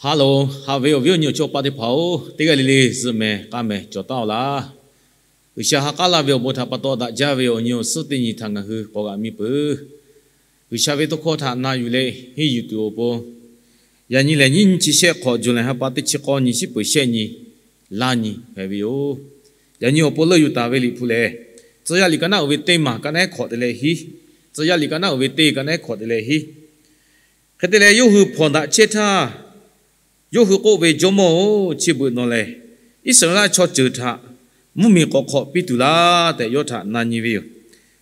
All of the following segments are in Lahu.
Ha loˬ, haꞈ ve awˬ viˉ awˬ nyi awˬ chawˇ paˆ teˇ hpaˍ-oˬ, teˇ g'aˇ le le zuhꞈ mehˍ k'a mehˍ cawˬ taˍ-oˬ laˇ. G'uiˬsha ha k'aˉ laˇ ve awˬ bon htaꞈ pa taw daꞈ jaˇ ve awˬ nyi awˬ suhˉ teˇ nyi htaꞈ ngaˬ hui k'awꞈ g'a miˇ peuˬ. G'uiˬsha ve tawˇ hkawˇ htaꞈ na yuˬ leh henˇ yuˬ tuˬ awˬ pon, yaꞈ nyi lehˬ nyiˇ nyi chi shehˆ hk'awꞈ, Juˍlaˍ ha pa teˇ chi k'awˇ nyi, shiˉ peuˬ shehˆ nyi, laˇ nyi hpehꞈ ve yoˬ. Yaꞈ nyi awˬ pon leuˆ yuˬ taˍ ve Liꞈ hpu lehˬ, Tcuh yaˇ liꞈ ka naˉ uiˍ ve teˇ maˬ ka naˉ hkawꞈ te leh hiˉ, Tcuh yaˇ liꞈ ka naˉ uiˍ ve teˇ ka naˉ hkawꞈ te leh hiˉ. Hk'e te leh, yawˇ hui hpawnˬ daꞈ chehˇ htaˇ, yawˇ hui k'oˆ ve, Jawˇmawˇ-oˬ, chi beuꞈ nawˬ lehˬ Iˉsaˍreˍlaˆ chaw ceuˬ htaꞈ mvuhˇmiˬ k'awꞈ hk'awꞈ piˇ tuˬ laˇ tehꞈ yawˇ htaꞈ na nyi ve yoˬ.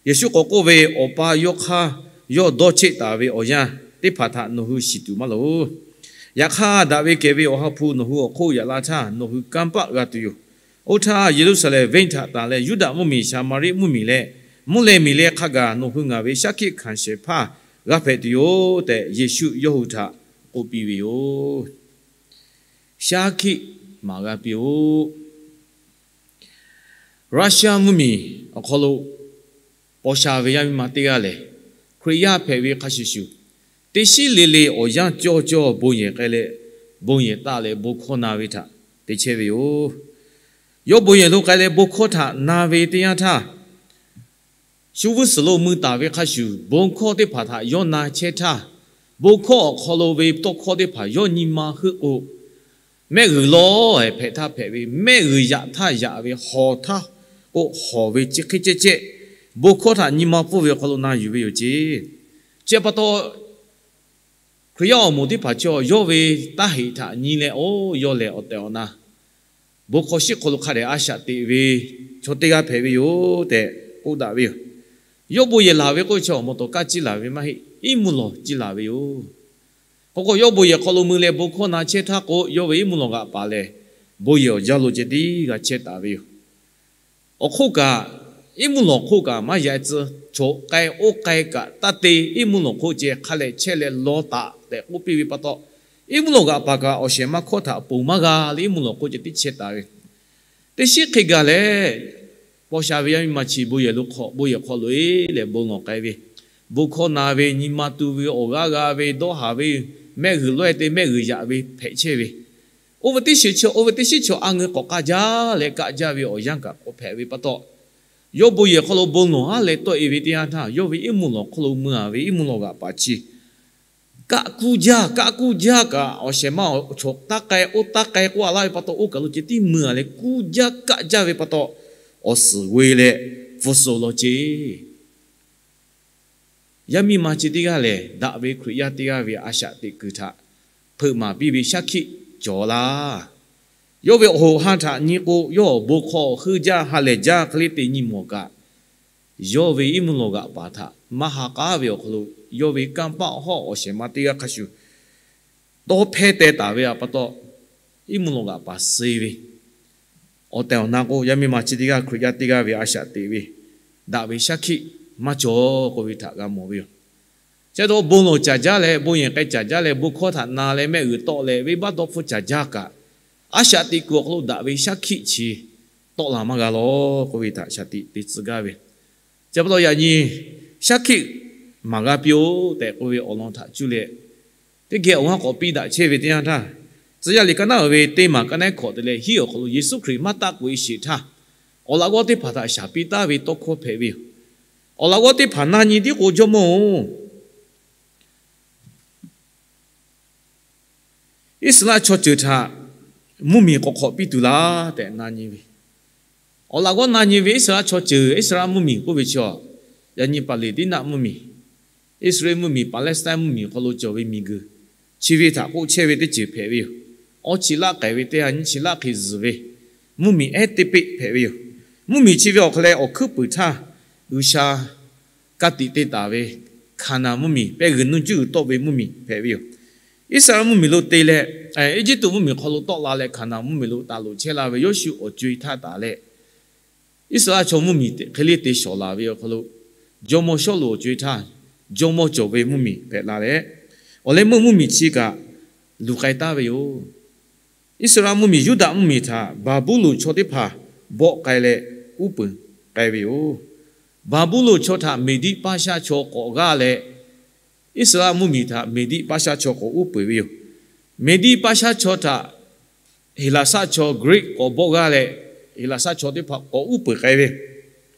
Yeˍsuˆ k'awꞈ k'oˆ ve, Awˬ pa yawˇ hk'aˇ yawˇ dawˇ cheˆ taˍ ve awˬ yanˇ teˇ hpaˍ htaꞈ nawˬ hui shiˍ tuˬ maˇ loˍ. Yaꞈ hk'aˇ, daꞈ ve kehˬ ve Awˬ ha hpu nawˬ hui awˬ hk'oˆ yaꞈ la htaˇ, nawˬ hui kanˇ paˆ g'a tuˬ yoˬ. Oˇ htaˇ, Yeˍruˆsaˍlehnˍ venˇ htaꞈ tanˬ leh, Yuˇdaꞈ mvuhˇmiˬ, Saˍmaˍriˆ mvuhˇmiˬ leh mvuhˇ leh miˬ leh hk'a gaˬ nawˬ hui ngaˬ ve shaˉ hkiˆ hkanˍ shehˍ hpaˇ g'a hpehꞈ tuˬ yoˬ tehꞈ, Yeˍsuˆ yawˇ hui htaꞈ k'oˆ piˇ ve yoˬ. Shaˉ hkiˆ maˍ g'a piˇ-oˆ. Russia mvuhˇmiˬ awˬ hk'aw lo paw sha ve yaˇ miˇ ma teˇ g'aˇ lehˬ, Hkriꞈ yaˇ hpehꞈ ve hk'a shuˍ shuˍ, teˇ shiˉ le le awˬ yanˇ cawˇ cawˇ bon yehˬ k'ai leh, bon yehˬ taˆ leh bon hkawˇ na ve htaꞈ te chehˇ ve yoˬ. Yawˇ bon yehˬ lo k'ai leh bon hkawˇ htaꞈ na ve teˇ yanˇ htaˇ, shu vuiˇ suhˍ lo mui taˍ ve hk'a shuˍ, bon hkawˇ teˇ hpaˍ htaꞈ yawˇ na chehˇ htaˇ, bon hkawˇ awˬ hk'aw lo ve tawˇ hkawˇ teˇ hpaˍ yawˇ nyi ma heuˆ k'o, mehˆ g'uiˬ lawˬ hpehꞈ htaˇ hpehꞈ ve, mehˆ g'uiˬ yaꞈ htaˇ yaꞈ ve, hawˬ htaˇ k'o hawˬ ve, chi hk'e ceh ceh, bon hkawˇ htaꞈ nyi ma pfuhˇ ve awˬ hk'aw lo na yuˬ ve yoˬ ceˇ. Chi pa taw, Hkriꞈ yaˇ awˬ moˍ teˇ hpaˍ chaw yawˇ ve taˇ heꞈ htaꞈ nyi leh, oˇ, yawˇ lehˬ awˬ tehˬ awˬ na bon hkawˇ shiˉ hk'aw lo hk'a dehꞈ a shaꞈ teꞈ ve chaw teˇ g'aˇ hpehꞈ ve yoˬ tehꞈ k'oˆ daꞈ ve yoˬ. Yawˇ bon yehˬ laˬ ve k'oˆ ve chi awˬ moˍ tawˍ kaˇ ciˇ laˬ ve maˇ heˆ. Iˉ mvuhˇ lawˬ ciˇ laˬ ve yoˬ. K'o k'o, yawˇ bon yehˬ hk'aw lo mui leh bon hkawˇ na chehˇ htaˇ k'o, yawˇ ve iˉ mvuhˇ lawˬ g'aꞈ paˍ lehˬ, bon yehˬ awˬ jaˇ lo ceh tiˉ g'a chehˇ taˍ ve yoˬ. Awˬ hk'oˆ kaꞈ, iˉ mvuhˇ lawˬ hk'oˆ kaꞈ maˇ yaꞈ tcuh, choˬ k'ai oˇ k'ai kaꞈ taˇ te, iˉ mvuhˇ lawˬ hk'oˆ ceh hk'a lehꞈ chehˇ leh law taꞈ tehꞈ k'oˆ piˇ ve pa taw, iˉ mvuhˇ lawˬ g'aꞈ paˍ kaꞈ awˬ shehˍ ma hkawˇ htaꞈ ponˬ maˇ g'a leh iˉ mvuhˇ lawˬ hk'oˆ ceh tiˉ chehˇ taˍ ve. Teˇ shiˉ hk'e gaˬ leh, paw sha ve yaˇ miˇ ma chi bon yehˬ lo hk'awꞈ, bon yehˬ hk'aw loꞈ-e leh bon lawˬ k'ai ve, bon hkawˇ na ve, nyi ma tu ve, awˬ g'aˇ g'a ve, dawˇ haˍ ve, mehˆ g'uiˬ lawehˇ te mehˆ g'uiˬ yaꞈ ve hpehꞈ chehˇ ve, oˇ ve teˇ shiˍ chaw, oˇ ve teˇ shiˉ chaw a ngeu k'awꞈ k'aˇ jaˇ leh kaˆ jaˇ ve awˬ yanˇ kaꞈ k'awꞈ hpehꞈ ve pa taw, yawˇ bon yehˬ hk'aw lo bon lawˬ haˉ leh tawˆ-e ve teˇ yanˇ htaˇ, yawˇ ve iˉ mvuhˇ lawˬ hk'aw lo mui-a ve iˉ mvuhˇ lawˬ g'aꞈ paˍ chi kaˆ kuˇ jaˇ, kaˆ kuˇ jaˇ kaꞈ, awˬ shehˍ ma awˬ choˬ taˇ k'ai oˇ taˇ k'ai k'oˆ-a laˇ ve pa taw, oˇ kaˬ lo ceh tiˉ mui-a leh kuˇ jaˇ kaˆ jaˇ ve pa taw, awˬ suhˍ g'oˇ-e leh hpu suh law ceˇ. Yaˇ miˇ ma chi teˇ g'aˇ lehˬ, daꞈ ve Hkriꞈ yaˇ teˇ g'aˇ ve a shaꞈ teꞈ kuiˬ htaꞈ hpeuꞈ maˍ piˇ ve shaˉ hkiˆ cawˬ laˇ. Yawˇ ve awˬ hoꞈ ha htaꞈ nyi k'o, yawˇ awˬ bon hk'aw awˬ heuˆ jaˇ ha lehˬ jaˇ hk'e le te nyi mawˬ kaꞈ, yawˇ ve iˉ mvuhˇ lawˬ g'aꞈ paˍ htaꞈ maˇ ha k'aˉ ve awˬ hk'aw lo, yawˇ ve kanˇ paˆ hawˉ awˬ shehˍ ma teˇ g'aˇ hk'a shuˍ tawˇ hpehˇ teh taˍ ve pa taw, iˉ mvuhˇ lawˬ g'aꞈ paˍ suh ve awˬ tehˬ awˬ na k'o, yaˇ miˇ ma chi teˇ g'aˇ Hkriꞈ yaˇ teˇ g'aˇ ve a shaꞈ teꞈ ve, daꞈ ve shaˉ hkiˆ maˇ cawˬ k'oˆ ve htaꞈ g'a mawˬ ve yoˬ. Chi pa taw bon lawˬ caˍ jaˇ leh, bon yehˬ k'ai caˍ jaˇ leh, bon hkawˇ htaꞈ na leh mehˆ g'uiˬ tawˆ leh venˇbaˆ dawˇ hpfuhˇ caˍ jaˇ kaꞈ, a shaꞈ teꞈ kuiˬ awˬ hk'aw lo daꞈ ve shaˉ hkiˆ chi tawˆ la maˇ g'a lawˬ k'oˆ ve htaꞈ shaˍ tiꞈ te tcuh gaˇ ve. Chi pa taw yaꞈ nyi shaˉ hkiˆ maˍ g'a piˇ-oˆ tehꞈ k'oˆ ve awˬ lawn htaꞈ cuˇ leh, teˇ geh awˬ g'aˇ k'awꞈ piˇ daꞈ chehˇ ve teˇ yanˇ htaˇ, Tcuh yaˇ liꞈ ka naˉ uiˍ ve teˇ maˬ ka naˉ hkawꞈ te leh hiˉ awˬ hk'aw lo Yeˍsuˆ Hkriꞈ maˇ taˆ k'oꞈ-e sheˍ htaˇ, awˬ laꞈ g'awˇ teˇ hpaˍ htaꞈ shaˍ piˇ taˍ ve tawˇ hkawˇ hpehꞈ ve yoˬ. Awˬ laꞈ g'awˇ teˇ hpaˍ na nyi tiˉ k'o, Jawˇmawˇ-oˬ, Iˉsaˍreˍlaˆ chaw ceuˬ htaꞈ mvuhˇmiˬ k'awꞈ hk'awꞈ piˇ tuˬ laˇ tehꞈ na nyi ve. Awˬ laꞈ g'awˇ na nyi ve Iˉsaˍreˍlaˆ chaw ceuˬ, Iˉsaˍreˍlaˆ mvuhˇmiˬ k'oˆ ve chi, yaꞈ nyi Paˍleˍtiˉnaˆ mvuhˇmiˬ, Iˉsaˍreˍlaˆ mvuhˇmiˬ, Paˍlehˇsaˍtanˍ mvuhˇmiˬ hk'aw lo cawˬ ve miˬguiˬ chi ve htaꞈ k'oˆ chehˇ ve teˇ ceuˬ hpehꞈ ve yoˬ. Awˇ chi laˆ k'ai ve teˇ ha nyiˇ chi laˆ hk'e zuhˬ ve mvuhˇmiˬ ehˉ teˇ peˆ hpehꞈ ve yoˬ. Mvuhˇmiˬ chi ve awˬ hk'aw leh awˬ hkuiˉ puiˍ htaˇ G'uiˬsha ka tiꞈ te taˍ ve Hkaˍnanˍ mvuhˇmiˬ, pehˇ g'uiˬ nuˇ juˇ g'uiˬ tawˆ ve mvuhˇmiˬ hpehꞈ ve yoˬ. Iˉsaˍreˍlaˆ mvuhˇmiˬ lo te leh, Eˇjiˇtuꞈ mvuhˇmiˬ hk'aw lo tawˆ la leh Hkaˍnanˍ mvuhˇmiˬ lo taˍ loꞈ chehˇ la ve Yawˇshuˆ awˬ co-e htaˇ taˍ leh, Iˉsaˍreˍlaˆ chaw mvuhˇmiˬ hk'e le te shawˍ laˬ ve awˬ hk'aw lo, jawˇmawˇ Sawˉluꞈ awˬ co-e htaˇ jawˇmawˇ cawˬ ve mvuhˇmiˬ hpehꞈ la leh, awˬ leh meuˇ mvuhˇmiˬ chi kaꞈ luˬ k'ai taˍ ve yoˬ. Iˉsaˍreˍlaˆ mvuhˇmiˬ Yuˇdaꞈ mvuhˇmiˬ htaꞈ Baˍbuˍlonˍ chaw teˇ hpaˍ bawˆ k'ai leh uˉ peunˍ k'ai ve yoˬ. Baˍbuˍlonˍ chaw htaꞈ Meˍdiˆ Paˇshaˆ chaw k'awꞈ g'aˇ leh, Iˉsaˍreˍlaˆ mvuhˇmiˬ htaꞈ Meˍdiˆ Paˇshaˆ chaw k'awꞈ uˉ peunˍ ve yoˬ. Meˍdiˆ Paˍsaˆ chaw htaꞈ Heˍlaˍsaˆ chaw Greek k'awꞈ bawˆ g'aˇ leh, Heˍlaˍsaˆ chaw teˇ hpaˍ k'awꞈ uˉ peunˍ k'ai ve.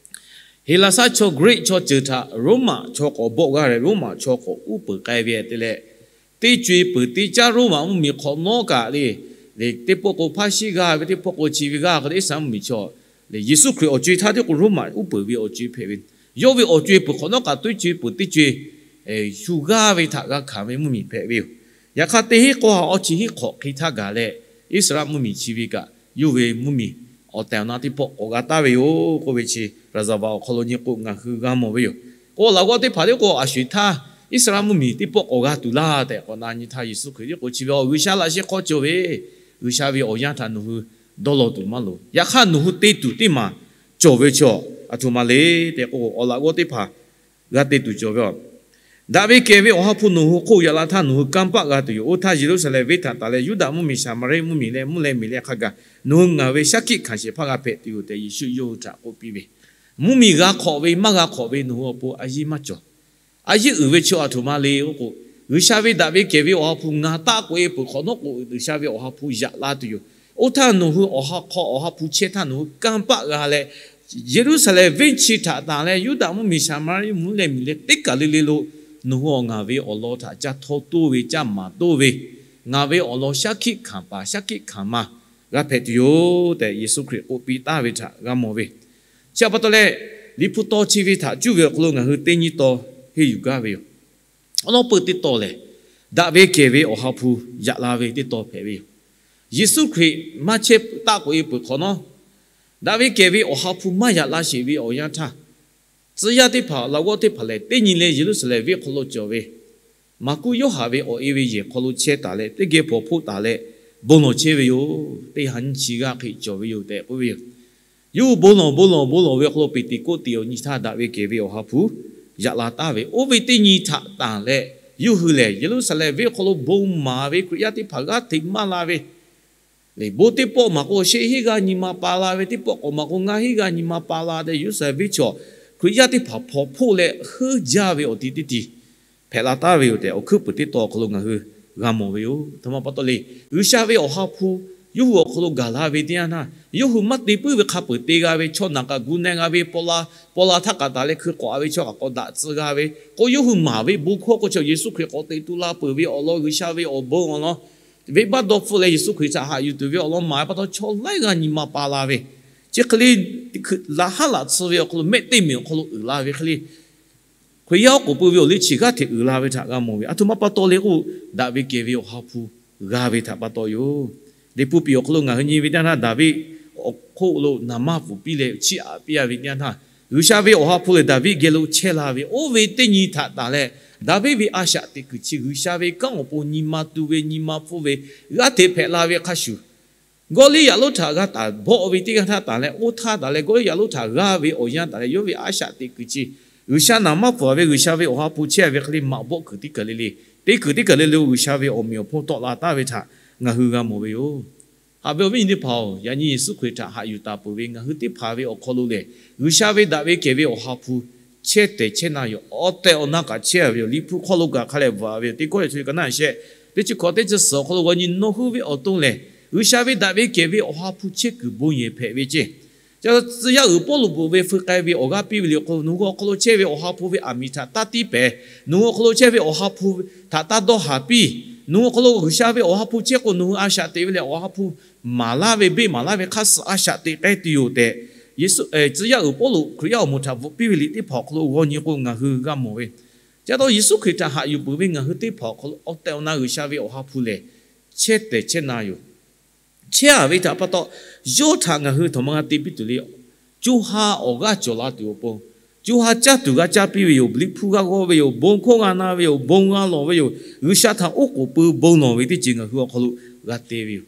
Heˍlaˍsaˆ chaw Greek chaw ceuˬ htaꞈ Roˉmaꞈ chaw k'awꞈ bawˆ g'aˇ leh, Roˉmaꞈ chaw k'awꞈ uˉ peunˍ k'ai ve te leh, teˇ co-e peuˬ teˇ caˉ Roˉmaꞈ mvuhˇmiˬ hk'awꞈ nawˉ kaꞈ le, teˇ pawˆ k'o hpaˇ shiˉ g'aˇ ve, teˇ pawˆ k'o chi ve g'aˇ hk'e te Iˉsaˍreˍlaˆ mvuhˇmiˬ chaw le, Yeˍsuˆ Hkriꞈ awˬ co-e htaˇ teˇ k'o Roˉmaꞈ uˉ peunˍ ve awˬ co-e hpehꞈ ve. Yawˇ ve awˬ co-e peuˬ hk'awꞈ nawˉ kaꞈ teˇ co-e peuˬ teˇ co-e shu g'aˇ ve htaꞈ g'a hkanˍ ve mvuhˇmiˬ hpehꞈ ve yoˬ. Yaꞈ hk'aˇ, teˇ hinˉ k'awˇ ha awˇ chi hinˉ hk'awꞈ hk'e htaˇ gaˬ leh, Iˉsaˍreˍlaˆ mvuhˇmiˬ chi ve kaꞈ yawˇ ve mvuhˇmiˬ awˬ tehˬ awˬ na teˇ pawˆ k'awꞈ g'a taˍ ve yoˬ k'oˆ ve chi, Raˍzaˍvaˍ awˬ hk'aw lo nyi k'o ngaˬ hui g'a mawˬ ve yoˬ. K'o, laꞈ g'awˇ teˇ hpaˍ teˇ k'o a sho-eˬ htaˇ Iˉsaˍreˍlaˆ mvuhˇmiˬ teˇ pawˆ k'awꞈ g'a tuˬ laˇ tehꞈ k'awꞈ na nyi htaˇ, Yeˍsuˆ Hkriꞈ teˇ k'o chi ve, G'uiˬsha laꞈ sheh hk'aw cawˬ ve G'uiˬsha ve awˬ yanˇ htaꞈ nawˬ hui dawˇ law tuˬ maˇ loˍ. Yaꞈ hk'aˇ, nawˬ hui te tuˬ teˇ maˬ cawˬ ve chaw aˬ htoꞈ ma le tehꞈ k'o, awˬ laꞈ g'awˇ teˇ hpaˍ g'a te tuˬ cawˬ ve yoˬ. Daꞈ ve kehˬ ve Awˬ ha hpu nawˬ hui hk'oˆ yaꞈ la htaˇ, nawˬ hui kanˇ paˆ g'a tuˬ yoˬ. Oˇ htaˇ, Yeˍruˆsaˍlehnˍ venˇ htaꞈ tanˬ leh, Yuˇdaꞈ mvuhˇmiˬ, Saˍmaˍriˆ mvuhˇmiˬ leh mvuhˇ leh miˬ leh hk'a gaˬ nawˬ hui ngaˬ ve shaˉ hkiˆ hkanˍ shehˍ hpaˇ g'a hpehꞈ tuˬ yoˬ tehꞈ, Yeˍsuˆ yawˇ hui htaꞈ k'oˆ piˇ ve. Mvuhˇmiˬ g'a hk'awꞈ ve maˇ g'a hk'awꞈ ve nawˬ hui awˬ pon a yiˇ maˇ cawˬ. A yiˇ uiˍ ve chaw aˬ htoꞈ ma le k'o, G'uiˬsha ve daꞈ ve kehˬ ve Awˬ ha hpu ngaˬ taˆ k'oꞈ-e peuˬ hk'awꞈ nawˉ k'o, G'uiˬsha ve Awˬ ha hpu yaꞈ la tuˬ yoˬ. Oˇ htaˇ nawˬ hui awˬ ha hk'aw Awˬ ha hpu chehˇ htaˇ, nawˬ hui kanˇ paˆ g'a leh, Yeˍruˆsaˍlehnˍ venˇ chi htaꞈ tanˬ leh, Yuˇdaꞈ mvuhˇmiˬ, Saˍmaˍriˆ mvuhˇ leh miˬ leh teˇ kaˬ le le lo nawˬ hui awˬ ngaˬ ve awˬ lawn htaꞈ ca htawˇ toˇ ve, ca maˍ toˇ ve, ngaˬ ve awˬ lawn shaˉ hkiˆ hkanˍ paˍ shaˉ hkiˆ hkanˍ ma g'a hpehꞈ tuˬ yoˬ tehꞈ, Yeˍsuˆ Hkriꞈ k'oˆ piˇ taˍ ve htaꞈ g'a mawˬ ve. Chi htaꞈ pa taw leh, Liꞈ hpu taw chi ve htaꞈ cuˇ ve awˬ hk'aw lo ngaˬ hui teˇ nyi taw henˇ yuˬ gaˇ ve yoˬ. Awˬ lawn peuˬ teˇ taw lehˬ, daꞈ ve kehˬ ve Awˬ ha hpu yaꞈ la ve teˇ taw hpehꞈ ve yoˬ. Yeˍsuˆ Hkriꞈ maˇ chehˇ taˆ k'oꞈ-e peuˬ hk'awꞈ nawˉ, daꞈ ve kehˬ ve Awˬ ha hpu maˇ yaꞈ la sheˍ ve awˬ yanˇ htaˇ, tcuh yaˇ teˇ hpaˍ, laꞈ g'awˇ teˇ hpaˍ lehˬ, teˇ nyi leh Yeˍruˆsaˍlehnˍ venˇ hk'aw lo cawˬ ve Maˍkuˆ Yoˇhanˬ ve awˬ e ve yehˬ hk'aw lo chehˇ taˍ leh, teˇ geh hpawnˬ hpoˆ taˍ leh bon lawˬ chehˇ ve yoˬ. Teˇ ha nyiˇ chi g'aˇ hk'e cawˬ ve yoˬ tehꞈ k'oˆ ve yoˬ. Yawˇ hui bon lawˬ bon lawˬ bon lawˬ ve awˬ hk'aw lo, Peˍteˍkoˆteˍ awˬ nyi htaˇ daꞈ ve kehˬ ve Awˬ ha hpu yaꞈ la taˍ ve, oˇ ve teˇ nyi htaꞈ tanˬ leh, yawˇ hui lehˬ Yeˍruˆsaˍlehnˍ venˇ hk'aw lo bon maˍ ve Hkriꞈ yaˇ teˇ hpaˍ g'aˇ hteꞈ maˇ la ve, bon teˇ pawˆ maˬ k'o, sheˆ henˇ g'aˇ nyi ma pa la ve, teˇ pawˆ k'awꞈ maˬ k'o, ngaˇ henˇ g'aˇ nyi ma pa la tehꞈ, Yeˍruˆsaˍlehnˍ venˇ chaw Hkriꞈ yaˇ teˇ hpaˍ hpawnˬ hpoˆ leh heuˆ jaˇ ve awˬ ti teˇ ti hpehꞈ la taˍ ve yoˬ tehꞈ, awˬ hkuiˉ puiˍ teˇ taw awˬ hk'aw lo ngaˬ hui g'a mawˬ ve yoˬ. Htoꞈ ma pa taw le, G'uiˬsha ve Awˬ ha hpu yawˇ hui awˬ hk'aw lo gaˬ la ve teˇ yanˇ htaˇ, yawˇ hui maˇ te puiˉ ve hk'a peuˬ te g'a ve, chaw naˬ kaꞈ gu na g'a ve, paw la, paw la htaˇ k'aꞈ taˍ leh hkui k'awꞈ-a ve, chaw kaꞈ k'awꞈ daꞈ tcuh g'a ve k'o, yawˇ hui maˍ ve bon hkawˇ k'o, chaw Yeˍsuˆ Hkriꞈ k'awꞈ teꞈ tu la peuˬ ve awˬ lawn, G'uiˬsha ve awˬ bon awˬ lawn, venˇbaˆ dawˇ hpfuhˆ leh Yeˍsuˆ Hkriꞈ htaꞈ haꞈ yuˬ tuˬ ve awˬ lawn maˍ ve pa taw, chaw laiˉ g'aˇ nyi ma pa la ve, chi hk'e le, laꞈ haˉ laꞈ tsuh ve awˬ hk'aw lo, mehˆ teˇ meˍ awˬ hk'aw lo uiˍ la ve hk'e le, Hkriꞈ yaˇ oˉ k'oˍ pui ve awˬ liˇ chi g'aˇ hteꞈ uiˍ la ve htaꞈ g'a mawˬ ve. Aˬ htoꞈ ma pa taw le k'o, daꞈ ve kehˬ ve Awˬ ha hpu g'a ve htaꞈ pa taw yoˬ. Liꞈ hpu piˍ awˬ hk'aw lo ngaˬ hui nyi ve teˇ yanˇ htaˇ, Daˍviˆ awˬ hk'oˆ lo naˍ manˇ pfuhˍ piˇ leh chiˇ aꞈ piˇ-a ve teˇ yanˇ htaˇ, G'uiˬsha ve Awˬ ha hpu lehˬ Daˍviˆ geh lo chehˇ la ve, oˇ ve teˇ nyi htaꞈ tanˬ leh, Daˍviˆ ve a shaꞈ teꞈ kuiˬ chi G'uiˬsha ve kanˉ awˬ pon nyi ma tu ve, nyi ma hpfuhˇ ve g'aˇ hteꞈ hpehꞈ la ve hk'a shuˍ, Gawˇliˇyaꞈ lonˉ htaꞈ g'a taˍ bawˆ ve teˇ g'aˇ htaˇ tanˬ leh, oˇ htaˇ tanˬ leh Gawˇliˇyaꞈ lonˉ htaꞈ g'aˇ ve awˬ yanˇ tanˬ leh, yawˇ ve a shaꞈ teꞈ kuiˬ chi G'uiˬsha naˍ manˇ pfuhˍ ve, G'uiˬsha ve Awˬ ha hpu chehˇ ve hk'e le, maꞈ bawˆ kuiˬ teˇ kaˬ le le, teˇ kuiˬ teˇ kaˬ le le G'uiˬsha ve awˬ meꞈ awˬ hponˇ tawˆ la taˍ ve htaꞈ ngaˬ hui g'a mawˬ ve yoˬ. Haꞈ ve awˬ viˉ nyi teˇ hpaˍ-oˬ, yaꞈ nyi Yeˍsuˆ Hkriꞈ htaꞈ haꞈ yuˬ taˍ peuˬ ve ngaˬ hui teˇ hpaˍ ve awˬ hk'aw lo lehˬ, G'uiˬsha ve daꞈ ve kehˬ ve Awˬ ha hpu chehˇ tehˬ chehˇ na yoˬ. Awˬ tehˬ awˬ na kaꞈ chehˇ ve yoˬ. Liꞈ hpu hk'aw lo kaꞈ hk'a lehˬ bvuhꞈ-a ve yoˬ. Teˇ Kawˇrenˍhtuˆ ka naˆ shehˆ, teˇ chi hkawꞈ teˇ chi suhˍ awˬ hk'aw lo g'a nyi, nawˬ hui ve awˬ to lehˬ G'uiˬsha ve daꞈ ve kehˬ ve Awˬ ha hpu chehˇ kuiˬ bon yehˬ hpehꞈ ve ceˇ. Ca tcuh yaˇ uiˍ Pawˇluꞈ bvuhꞈ ve feu k'ai ve awˬ g'aˇ piˇ ve liꞈ awˬ hk'aw lo, nawˬ hui awˬ hk'aw lo chehˇ ve Awˬ ha hpu ve aˬ miˍ htaꞈ taˇ tiˉ pehˍ. Nawˬ hui awˬ hk'aw lo chehˇ ve Awˬ ha hpu htaꞈ taˇ dawˇ haˍ piˇ. Nawˬ hui awˬ hk'aw lo G'uiˬsha ve Awˬ ha hpu chehˇ k'o, nawˬ hui a shaꞈ teꞈ ve lehˬ, Awˬ ha hpu maˍ laˇ ve, beˆ maˍ laˇ ve hk'aˇ suh a shaꞈ teꞈ k'ai tuˬ yoˬ tehꞈ, Yeˍsuˆ, tcuh yaˇ uiˍ Pawˇluꞈ Hkriꞈ yaˇ awˬ moˍ htaꞈ bvuhꞈ piˇ ve liꞈ teˇ hpaˍ awˬ hk'aw lo g'aw nyi k'o, ngaˬ hui g'a mawˬ ve. Ca taw Yeˍsuˆ Hkriꞈ htaꞈ haꞈ yuˬ peuˬ ve ngaˬ hui teˇ hpaˍ awˬ hk'aw lo awˬ tehˬ awˬ na G'uiˬsha ve Awˬ ha hpu lehˬ chehˇ tehˬ chehˇ na yoˬ. Chehˇ-a ve htaꞈ pa taw, yawˇ htaꞈ ngaˬ hui htaꞈ maˇ g'a te piˇ tuˬ le. Co ha awˬ g'aˇ cawˬ la tuˬ awˬ pon, co ha caˇ tuˬ g'a caˇ piˇ ve yoˬ. Liꞈ hpu g'a g'aw ve yoˬ. Bon hkawˇ g'a na ve yoˬ. Bon g'a lawˬ ve yoˬ. G'uiˬsha htaꞈ oˉ k'oˍ pui bon lawˬ ve teˇ ceuˬ ngaˬ hui awˬ hk'aw lo g'a te ve yoˬ.